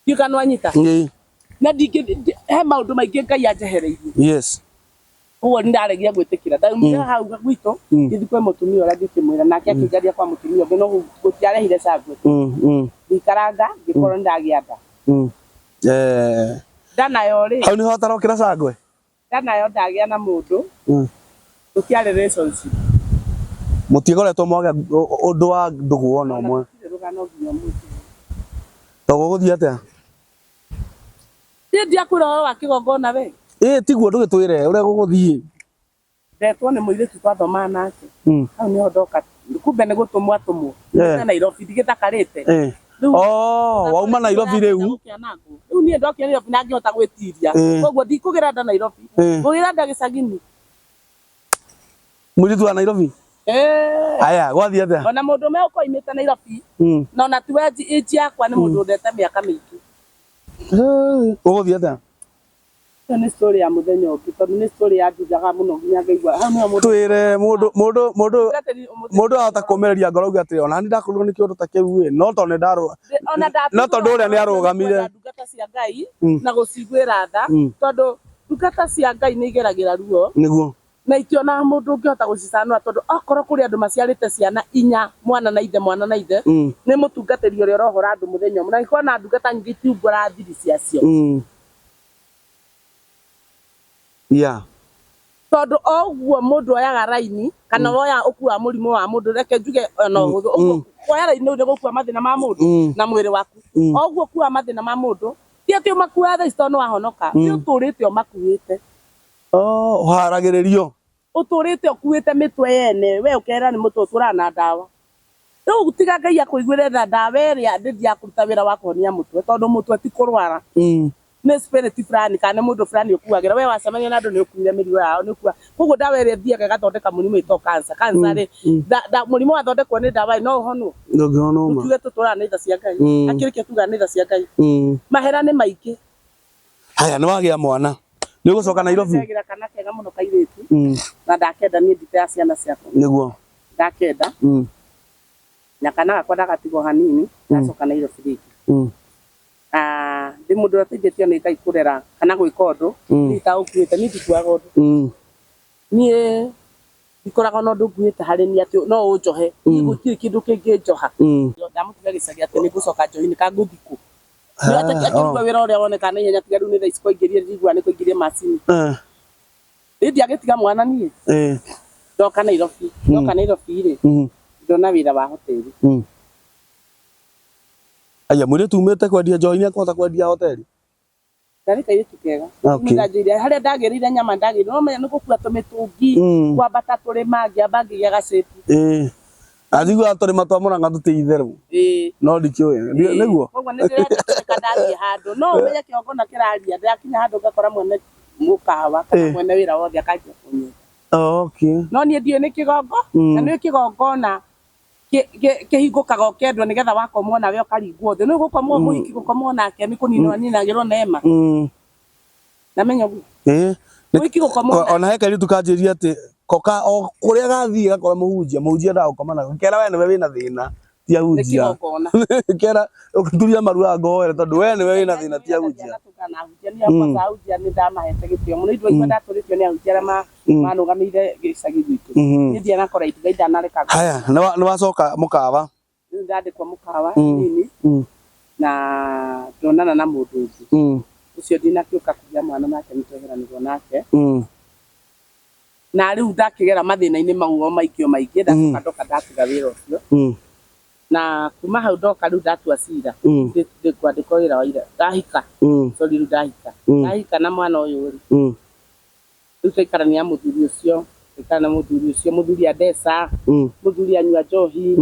Ndiũĩ kana nĩwanyita. Na ndingĩ he maũndũ maingĩ Ngai anjehereirie. Yes. Ũguo nĩ ndaregire gwĩtĩkĩra. Ndaumire hau gwitũ ngĩthiĩ kwĩ mũtumia ũrĩa ngĩkĩmwĩra nake akĩnjaria kwa mũtumia ũngĩ no gũtiarehire cangwe. Ngĩikaranga ngĩkorwo nĩ ndagĩa nda. Nda nayo rĩ. Hau nĩho hatarokĩra cangwe? Nda nayo ndagĩa na mũndũ. Tũtiarĩ relationship. Mũtigoretwo mwagĩa ũndũ wa ndũgũ ona ũmwe. Gũtirĩ rũgano nginya ũmũthĩ. To gũgũthiĩ atĩa? Niĩ ndiakwĩra ũhoro wa kĩgongona we. Ĩĩ tiguo ndũgĩtwĩre ũrĩa gũgũthiĩ. Ndetwo nĩ mũirĩtu twathomaga nake. Hau nĩho ndoka. Kumbe nĩ gũtũmwo atũmwo. Nĩ Nairobi ndigĩtakarĩte. Oh, wauma Nairobi rĩu. Rĩu niĩ ndokire Nairobi na ngĩhota gwĩtiria. Koguo ndikũgĩra nda Nairobi. Ngũgĩra nda gĩcagi-inĩ. Mũirĩtu wa Nairobi? Aya, gwathiĩ atĩa? Ona mũndũ ũmwe ũkoimĩte Nairobi. Na ona tiwe age yakwa nĩ mũndũ ndete mĩaka mĩingĩ. Ũgũthiĩ atĩa? Ĩyo nĩ story ya mũthenya ũngĩ tondũ nĩ story yanjithaga mũno nginya ngaigua hau nĩho mũndũ Twĩre mũndũ mũndũ mũndũ mũndũ ahota kũmĩrĩria ngoro auge atĩrĩ ona niĩ ndakorirwo nĩ kĩũndũ ta kĩu ĩ no tondũ nĩ no tondũ ũrĩa nĩ arũgamire ndungata cia Ngai na gũciguĩra tha tondũ ndungata cia Ngai nĩ igeragĩra ruo nĩguo na itionaga mũndũ ũngĩhota gũcicanũra tondũ okorwo kũrĩ andũ maciarĩte ciana inya mwana na ithe mwana na ithe nĩ mũtungatĩri ũrĩa ũrohora andũ mũthenya ũmwe na gĩkorwo na ndungata nyingĩ itiumbũraga thiri ciacio. Yeah. Tondũ o ũguo mũndũ oyaga raini kana woya ũkuaga mũrimũ wa mũndũ reke njuge ona ũhũthũ ũguo kuoya raini nĩ gũkua mathĩna ma mũndũ na mwĩrĩ waku o ũguo ũkuaga mathĩna ma mũndũ ti atĩ ũmakuaga thaa ici tondũ nĩ wahonoka nĩ ũtũrĩte ũmakuĩte. Oh, ũharagĩrĩrio. Ũtũrĩte ũkuĩte mĩtwe yene we ũkera nĩ mũtwe ũtũraga na ndawa. Rĩu tiga Ngai akũiguĩre tha ndawa ĩrĩa ndĩthiaga kũruta wĩra wa kũhonia mũtwe tondũ mũtwe ti kũrwara. Nĩ spirit fulani kana nĩ mũndũ fulani ũkuagĩra we wacemania na andũ nĩ ũkuire mĩrigo yao nĩ ũkua koguo ndawa ĩrĩa ĩthiaga ĩgathondeka mũrimũ ĩtagwo cancer cancer rĩ mũrimũ wathondekwo nĩ ndawa no ũhonwo. Ndũngĩhonwo ma. Tuge tũtũraga nĩ tha cia Ngai. Akĩrĩkia tugaga nĩ tha cia Ngai. Mahera nĩ maingĩ. Haya nĩ wagĩa mwana. Nĩ ũgũcoka Nairobi? Ndagĩra kana kega mũno kairĩtu. Na ndakenda niĩ ndite ciana ciakwa. Nĩguo. Ndakenda. Na kana gakwa ndagatigwo hanini ndacoka Nairobi rĩngĩ. Ndĩ mũndũ ũrĩa ũteithĩtio nĩ Ngai kũrera kana gwĩka ũndũ niĩ itaũkuĩte niĩ ndikuaga ũndũ. Niĩ ndikoragwo na ũndũ nguĩte harĩ niĩ atĩ no ũnjohe. Niĩ gũtirĩ kĩndũ kĩngĩnjoha. Ndamũtiga gĩcagi atĩ nĩ ngũcoka njohi-inĩ kana ngũthiĩ kũ. Akĩruga wĩra ũrĩa wonekaga na ihenya tiga rĩu nĩ thaa ici kwaingĩrire ndiguaga nĩ kwaingĩrire macini. Niĩ ndiagĩtiga mwana niĩ. Ndoka Nairobi. Ndoka Nairobi rĩ, ndona wĩra wa hoteli. Aya mũirĩtu umĩte kwendia njohi nĩ ekũhota kwendia hoteli? Ndarĩ kairĩtu kega. Nĩndanjĩrire harĩa ndagĩrĩire nyama ndagĩrĩire no menya nĩ gũkua tũmĩtũngi kwambata tũrĩma ngĩamba ngĩgĩa gacĩpu. Anjiguaga tũrĩma twa Mũrang'a tũti itherũ Ĩĩ. no ndikĩũĩ nĩguo. Koguo nĩ ndĩretĩkĩrĩka ndathiĩ handũ no ũmenye kĩgongona kĩraria ndĩrakinya handũ ngakora mwene mũkawa kana mwene wĩra wothe akanjia kũnyenda. Oh, okay. No niĩ ndiũĩ nĩ kĩgongo na nĩ kĩgongona kĩhingũkaga ũkendwo nĩgetha wakomwo nawe ũkaringwo thĩ. Nĩ gũkomwo mũhiki gũkomwo nake nĩ kũninwo aninagĩrwo neema. Namenya ũguo. Ĩĩ. Mũhiki gũkomwo nake. Ona he kairĩtu kanjĩrire atĩ koka o kũrĩa gathiĩ gakora mũhunjia, mũhunjia endaga gũkoma nako. Ngĩkera we nĩwe wĩna thĩna ti ahunjia. Nĩ kĩgongona. Ngĩkera ũturie maru haha ngũhoere tondũ we nĩwe wĩna thĩna ti ahunjia. Na ahunjia niĩ kwanza ahunjia nĩ ndamahete gĩtĩo mũno ithuĩ ndatũrĩtio nĩ ahunjia arĩa manũgamĩire gĩcagi gwitũ. Niĩ ndianakora ituga ndanareka. Haya, nĩ wacoka mũkawa. Rĩu ndandĩkwo mũkawa nini na ndonana na mũndũ ũngĩ. Ũcio ndinakĩũka kũgĩa mwana nake nĩ tweheranĩrwo nake. Na rĩu ndakĩgera mathĩna-inĩ mau o maingĩ o maingĩ ndacoka ndoka ndatiga wĩra ũcio. Na kuma hau ndoka rĩu ndatua cira kwandĩkwo wĩra wa ira ndahika. Sorry rĩu ndahika. Ndahika na mwana ũyũ rĩ. Rĩu twaikarania na mũthuri ũcio, twaikara na mũthuri ũcio, mũthuri andeca, mũthuri anyua njohi,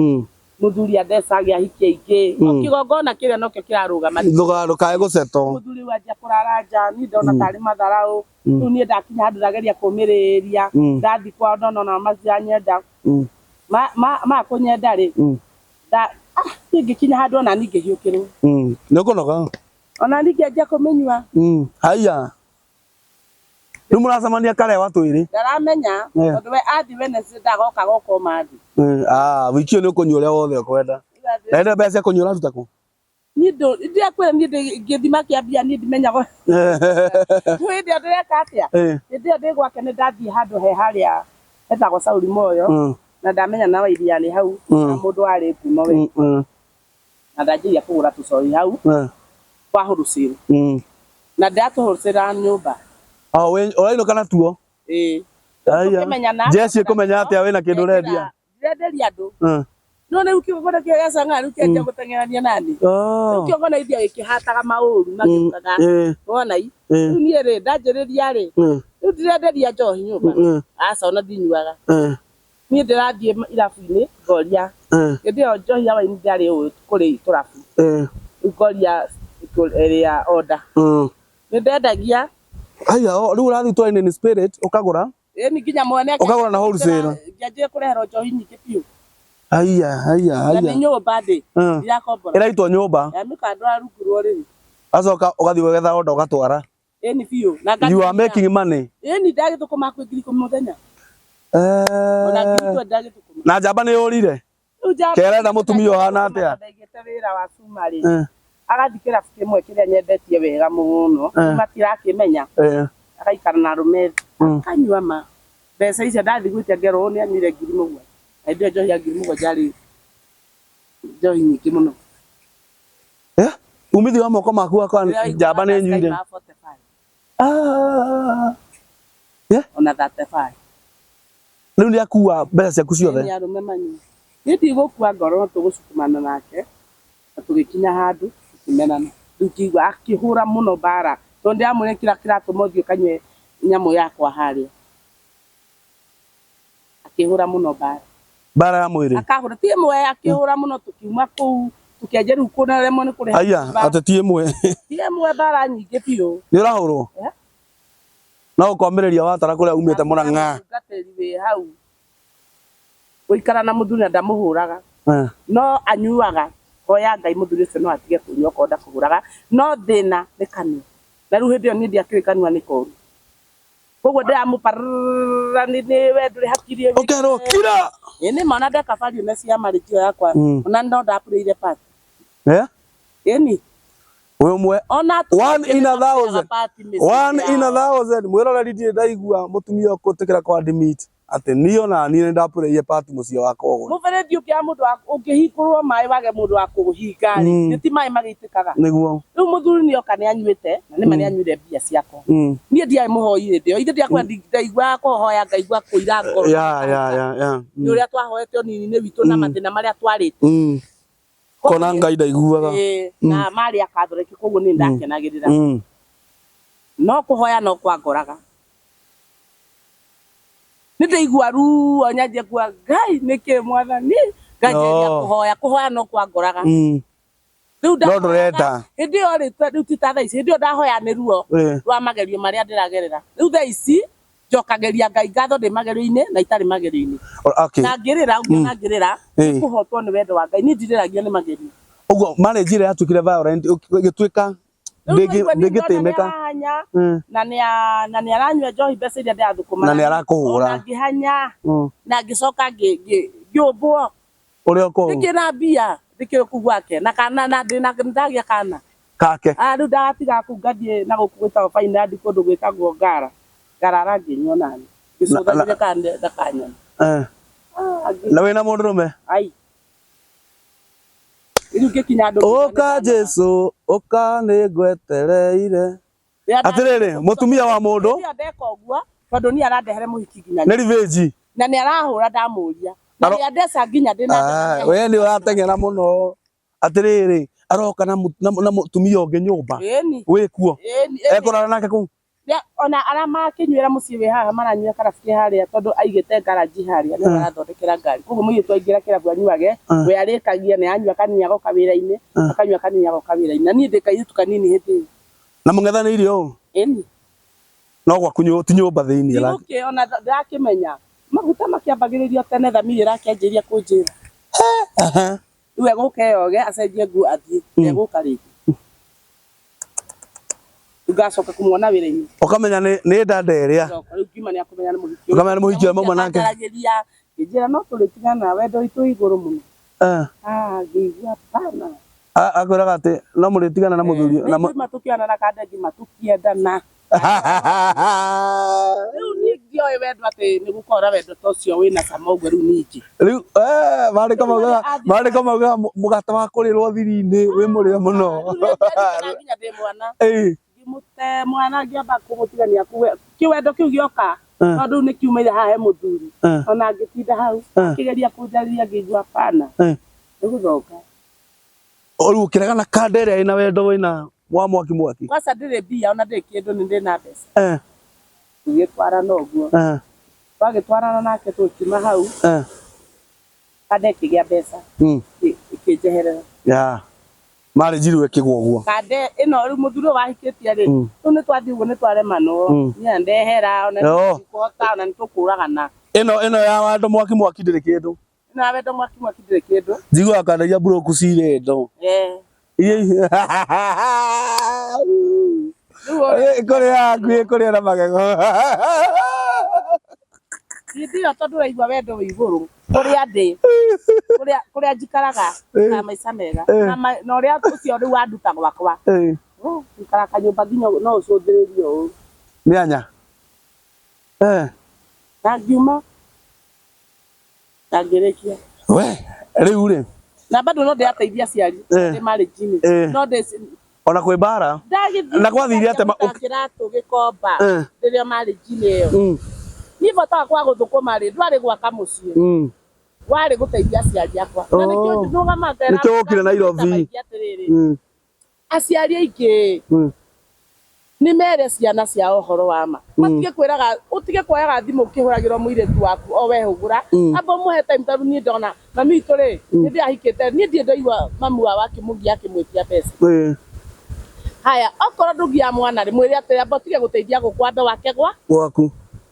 mũthuri andeca agĩa ahiki aingĩ. O kĩgongona kĩrĩa nokĩo kĩrarũgama. Ndũkae gũcetwo. Mũthuri ũyũ anjia kũrara nja, niĩ ndona tarĩ matharaũ. Rĩu niĩ ndakinya handũ ndageria kũmĩrĩria, ndathiĩ kwao ndona ona matiranyenda. Makũnyenda rĩ, niĩ ngĩkinya handũ ona niĩ ngĩhiũkĩrwo. Nĩ ũkũnoga. Ona niĩ ngĩanjia kũmĩnyua. Haiya. Rĩu mũracemania karewa twĩrĩ. Ndaramenya tondũ we athiĩ Wednesday ndagoka goka ũmathi. Wiki ĩyo nĩ ũkũnyua ũrĩa wothe ũkwenda. Na ĩno mbeca cia kũnyua ũraruta kũ? Niĩ ndĩrakwĩra niĩ ngĩthima kĩa mbia niĩ ndimenyaga. Hĩndĩ ĩyo ndĩreka atĩa? Hĩndĩ ĩyo ndĩ gwake nĩ ndathiĩ handũ he harĩa hetagwo Sauli Moyo na ndamenya na Wairia nĩ hau na mũndũ warĩ ngumo we. Na ndanjĩria kũgũra tũcohi hau kwa wholesale. Na ndĩratũhũcĩra nyũmba. Ũrainũka natuo? Ĩĩ. Jeci ĩkũmenya atĩa wĩna kĩndũ ũrendia? Ndirenderia andũ. No rĩu kĩgongona kĩrĩa gĩa Sang'ara rĩu kĩanjia gũteng'erania nani. Rĩu kĩgongona ithiaga gĩkĩhataga maũru magĩũkaga. Wona i? Rĩu niĩ rĩ ndanjĩrĩria rĩ rĩu ndirenderia njohi nyũmba. Aca ona ndinyuaga. Niĩ ndĩrathiĩ irabu-inĩ ngoria. Hĩndĩ ĩyo njohi ya waini ndĩarĩ ũũ kũrĩ tũrabu. Rĩu ngoria ĩrĩa order. Nĩ ndendagia. Haiya, rĩu ũrathiĩ Twine in Spirit ũkagũra? Ĩni nginya mwene. Ũkagũra na wholesale. Ngĩanjia kũreherwo njohi nyingĩ biũ. Haiya, haiya, haiya. Na nĩ nyũmba ndĩ. Ndirakombora. Ĩraitwo nyũmba. Ya mĩkandũra rungu rwa ũrĩrĩ. Wacoka ũgathiĩ ũgetha order ũgatwara. Ĩni biũ. You are making money. Ĩni ndagĩthũkũma kwĩ 10,000 mũthenya. Ona 2,000 ndagĩthũkũma. Na njamba nĩ yũrire? Kerenda mũtumia ũhana atĩa? Ndaigĩte wĩra wa cuma rĩ. Agathiĩ kĩrabu kĩmwe kĩrĩa nyendetie wega mũno. Matirakĩmenya. Agaikara na arũme akanyua ma. Mbeca icio ndathiĩ gwĩtia ngerwo nĩ anyuire 7,000. Na hĩndĩ ĩyo njohi ya 7,000 yarĩ njohi nyingĩ mũno. Umithio wa moko maku wakwa njamba nĩ nyuire. Ona 35. Rĩu nĩ akua mbeca ciaku ciothe? Nĩ arũme manyua. Niĩ ndigũkua ngoro no tũgũcukumana nake na tũgĩkinya handũ tũkĩmenana. Rĩu ngĩigua akĩhũra mũno mbara tondũ ndĩramwĩra kĩrĩa kĩratũma ũthiĩ ũkanyue nyamũ yakwa harĩa. Akĩhũra mũno mbara. Mbara ya mwĩrĩ? Akahũra ti ĩmwe akĩhũra mũno tũkiuma kũu tũkĩanjia rĩu kũremwo nĩ kũrĩha. Haiya, atĩ ti ĩmwe. Ti ĩmwe mbara nyingĩ biũ. Nĩ ũrahũrwo? No ũkomĩrĩria watara kũrĩa umĩte Mũrang'a. Mũtungatĩri wĩ hau gũikara na mũthuri na ndamũhũraga. No anyuaga. Hoya Ngai mũthuri ũcio no atige kũnyua okorwo ndakũhũraga. No thĩna nĩ kanua. Na rĩu hĩndĩ ĩyo niĩ ndiakĩũĩ kanua nĩ koru. Koguo ndĩramũparara nĩ we ndũrĩ hakiri. Ũkerwo kira. Ĩĩ nĩ ma ona ndeka value na cia marriage ĩyo yakwa. Ona no ndapurĩire part. Ĩni. Wĩ ũmwe. One in a thousand. One in a thousand. Mwĩroreri ndirĩ ndaigua mũtumia ũgũtĩkĩra kũ admit atĩ niĩ ona niĩ nĩ ndapurĩire part mũciĩ wakwa ũguo. Mũberethi ũngĩ mũndũ ũngĩhingũrwo maĩ wage mũndũ wa kũũhinga rĩ, nĩ ti maĩ magĩitĩkaga. Nĩguo. Rĩu mũthuri nĩ oka nĩ anyuĩte na nĩma nĩ anyuire mbia ciakwa. Niĩ ndiarĩ mũhoi hĩndĩ ĩyo. Ithe ndiakwenda ndaiguaga kũhoya ngaigua kũira ngoro. Ya. Nĩ ũrĩa twahoete ũnini-inĩ witũ na mathĩna marĩa twarĩte. Kona Ngai ndaiguaga. Na marĩ akathoreki koguo niĩ ndakenagĩrĩra. No kũhoya no kwangoraga. Nĩ ndaigua ruo nyanjia kuga Ngai nĩkĩ mwathani Nganjĩrĩria Oh. kũhoya kũhoya no kwangoraga. Rĩu No ndahoyaga ndũrenda. hĩndĩ ĩyo rĩ rĩu ti ta thaa ici, hĩndĩ ĩyo ndahoya nĩ ruo rwa magerio marĩa ndĩragerera. Rĩu thaa ici njokagĩria Ngai ngatho ndĩ magerio-inĩ na itarĩ magerio-inĩ. Okay. Na ngĩrĩra, ũngĩona ngĩrĩra, kũhotwo nĩ wendo wa Ngai. Niĩ ndirĩragio nĩ magerio. Ũguo marriage ĩrĩa yatuĩkire violent ĩgĩtuĩka Rĩu twaigua niĩ ndona ndĩngĩtĩmĩka. nĩarahanya na na nĩaranyua njohi mbeca iria ndĩrathũkũma Na nĩarakũhũra. Ona ngĩhanya na ngĩcoka ngĩũmbwo Ũrĩa o kũu ndĩkĩ na mbia ndĩkĩrĩ kũu gwake na kana na ndĩ ndagĩa kana kake. Ah, rĩu ndagatiga kũu ngathiĩ na gũkũ gwĩtagwo Finland kũndũ gwĩtagwo Ngara ngarara ngĩnyua nani ngĩcũthagĩria kana ndakanyona. Ah, Na wĩna mũndũrũme? Ai, rĩu ngĩkinya andũ Ũka Jesu, ũka nĩ ngwetereire. Atĩrĩrĩ, mũtumia wa mũndũ Hĩndĩ ĩyo ndeka ũguo tondũ niĩ arandehere mũhiki nginya nĩ revenge. Na nĩ arahũra ndamũria na nĩ andeca nginya ndĩ na Ah, we nĩ ũrateng'era mũno. Atĩrĩrĩ, aroka na na mũtumia ũngĩ nyũmba. Ĩni. Wĩ kuo. Ĩni, ĩni. Ekũrara nake kũu. Ona arĩa makĩnyuĩra mũciĩ wĩ haha maranyuĩra karabu ke harĩa tondũ aigĩte ngaranji harĩa nĩho arathondekera ngari, koguo mũirĩtu aingĩra kĩrabu anyuage, we arĩkagia na anyua kanini agoka wĩra-inĩ, akanyua kanini agoka wĩra-inĩ, na niĩ ndĩ kairĩtu kanini hĩndĩ ĩyo. Na mũng'ethanĩire ũũ? Ĩni. No gwaku ti nyũmba thĩinĩ. Ndigũkĩ ona ndĩrakĩmenya maguta makĩambagĩrĩrio tene thamiri ĩrakĩanjĩria kũnjĩra rĩu egũka eyoge acenjie nguo athiĩ, ndegũka rĩngĩ, rĩu ngacoka kũmuona wĩra-inĩ. Ũkamenya nĩ ndanda ĩrĩa. Coka rĩu ngiuma nĩ akũmenya nĩ mũhiki. Ũkamenya nĩ mũhiki ũrĩa mauma nake. Akanjaragĩria ngĩnjĩra no tũrĩtigana wendo witũ wĩ igũrũ mũno. Ah, ngĩigua pana. Akwĩraga atĩ no mũrĩtigana na mũthuri na Nĩ tũkĩona na kande ngima tũkĩendana. Rĩu niĩ ndioĩ wendo atĩ nĩ gũkorwo na wendo ta ũcio wĩna cama ũguo rĩu ningĩ. Rĩu maandĩko maugaga mũgate wa kũrĩrwo thiri-inĩ wĩ mũrĩo mũno. Rĩu nĩ ndirikanaga nginya ndĩ mwana. Ngĩmũte mwana ngĩamba kũmũtigania kuwe kĩwendo kĩu gĩoka tondũ rĩu nĩ kiumĩire haha he mũthuri ona ngĩtinda hau akĩgeria kũnjarĩria ngĩigua pana nĩ gũthonga. Rĩu ũkĩregana kanda ĩrĩa ĩna wendo wĩna wa mwaki mwaki. Kwanza ndĩrĩ mbia ona ndĩrĩ kĩndũ nĩ ndĩ na mbeca. Tũgĩtwarana ũguo twagĩtwarana nake tũkiuma hau kanda ĩkĩgĩa mbeca ĩkĩnjeherera. Ya. Marriage rĩu ĩkĩgwa ũguo. Kande ĩno rĩu mũthuri ũyũ wahikĩtie rĩ, rĩu nĩ twathiĩ ũguo nĩ twaremanwo, niĩ ndehera ona ndikũhota ona nĩ tũkũragana. Ĩno ya wendo mwaki mwaki ndĩrĩ kĩndũ. Ĩno ya wendo mwaki mwaki ndĩrĩ kĩndũ. Njiguaga kanda iria mburũku cirĩ ndo. Rĩu ũrĩa Ĩkũrĩa yaku ĩkũrĩa na magego. Hĩndĩ ĩyo tondũ ũraigua wendo wĩ igũrũ kũrĩa ndĩ kũrĩa njikaraga na maica mega na ũrĩa ũcio rĩu wanduta gwakwa gũikara kanyũmba nginya no ũcũthĩrĩrie ũũ. Mĩanya. Na ngiuma na ngĩrĩkia. We, rĩu rĩ. Na bado no ndĩrateithia aciari ndĩ marriage-inĩ. No ndĩ Ona kwĩ mbara. Ndagĩthiĩ Na gwathire atĩa kĩratũ gĩkomba rĩrĩa marriage-inĩ ĩyo. Niĩ bata wakwa wa gũthũkũma rĩ ndwarĩ gwaka mũciĩ. Warĩ gũteithia aciari akwa. Na nĩkĩo ndũgamaga ngera Nĩkĩo wokire Nairobi. Atĩrĩrĩ. Aciari aingĩ nĩ mere ciana ciao ũhoro wa ma. Matige kwĩraga ũtige kuoyaga thimũ ũkĩhũragĩrwo mũirĩtu waku o we hũgũra. Amba ũmũhe time tondũ niĩ ndona mami witũ rĩ hĩndĩ ĩyo ahikĩte niĩ ndirĩ ndaigua mami wao akĩmũgia akĩmwĩtia mbeca. Haya okorwo ndũgia mwana rĩ mwĩre atĩrĩ amba ũtige gũteithia gũkũ ambe wake gwa Gwaku.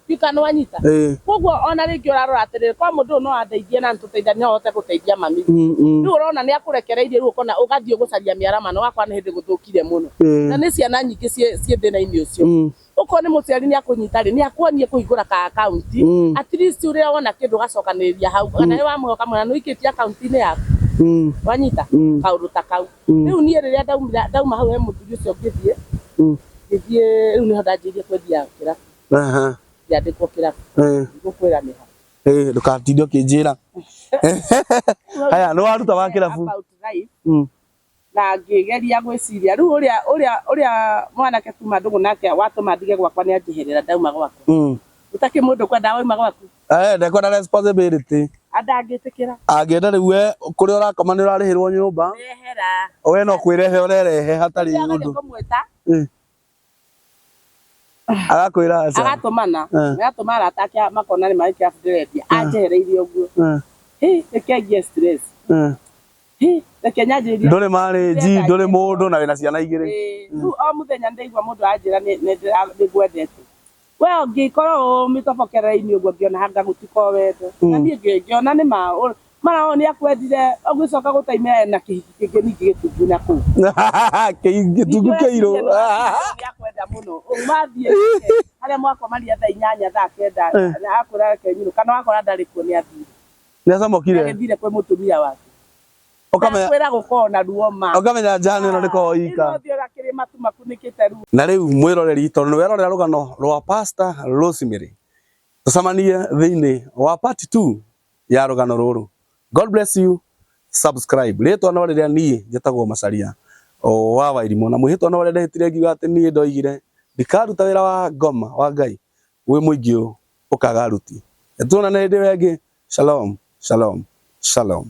Ndiũĩ nĩ wanyita. Koguo ona rĩngĩ ũrarora atĩrĩrĩ kwa mũndũ ũyũ no andeithie na nĩtũteithanie no ahote gũteithia mami. Rĩu ũrona nĩ akũrekereirie rĩu ũkona ũgathiĩ gũcaria mĩaramano wakwa nĩ hĩndĩ gũthũkire mũno. Na nĩ ciana nyingĩ ciĩ thĩna-inĩ ũcio. Okorwo nĩ mũciari nĩ akũnyita rĩ nĩ akuonie kũhingũra ka account at least ũrĩa wona kĩndũ ũgacokanĩrĩria hau kana nĩ wamũhe ũkamwĩra nĩ ũikĩtie account-inĩ yaku. Wanyita kaũndũ ta kau. Rĩu niĩ rĩrĩa ndauma hau he mũthuri ũcio ngĩthiĩ rĩu nĩho ndanjĩrĩirie kwendia kĩrabu. Ngĩandĩkwo kĩrabu. Ngũkwĩra nĩ ha. Ndũgatinde ũkĩnjĩra. Haya, nĩ waruta wa kĩrabu. About life. Na ngĩgeria gwĩciria rĩu ũrĩa mwanake tuma ndũgũ nake watũma ndige gwakwa nĩ anjeherera ndauma gwakwa. Gũtakĩ mũndũ kwenda wauma gwaku. Ndekwenda responsibility. Andangĩtĩkĩra. Angĩenda rĩu we kũrĩa ũrakoma nĩ ũrarĩhĩrwo nyũmba. Ndehera. We no kwĩrehe ũrerehe hatarĩ ũndũ. Kũmwĩta. Agakwĩra aca. Agatũmana. Agatũma arata ake makona nĩ marĩ kĩrabu ndĩrendia. Anjehereirie ũguo. Hĩ, reke ngie stress. Hĩ, reke nyanjĩrĩrie. Ndũrĩ marĩnji, ndũrĩ mũndũ na wĩna ciana igĩrĩ. Ĩĩ, rĩu o mũthenya nĩndaigua mũndũ anjĩra nĩ ngwendete. We ũngĩkorwo ũmĩtobokerera-inĩ ũguo ngĩona hanga gũtikorwo wendo. Na niĩ ngĩona nĩ ma mara ũyũ nĩakwendire, ũgĩcoka gũtaimĩra ena kĩhiki kĩngĩ ningĩ gĩtungu na kũu. Gĩtungu kĩirũ. Nĩakwenda mũno. Mathiĩ harĩa mwakomania thaa 8 thaa 9 na akwĩra reke nyinũke, kana wakora ndarĩ kuo nĩathire. Nĩacomokire. Nĩagĩthire kwĩ mũtumia wake. Ũkamenya Ndakwĩra gũkorwo na ruo ma. Ũkamenya njano ĩno ndĩkoragwo ika. Ĩno ũthiĩ ũrĩa kĩrĩma tu makunĩkĩte ruo. Na rĩu mwĩroreri tondũ nĩwerorera rũgano rwa Pastor Rosemary, tũcemanie thĩinĩ wa part 2 ya rũgano rũrũ. God bless you. Subscribe. Rĩtwa no rĩrĩa niĩ njĩtagwo Macharia wa Wairimũ, na mwĩhĩtwa no ũrĩa ndehĩtire ngiuga atĩ niĩ ndoigire ndikaruta wĩra wa ngoma wa Ngai wĩ mũingĩ ũyũ ũkaga aruti. Tuonane hĩndĩ ĩyo ĩngĩ. Shalom, shalom, shalom.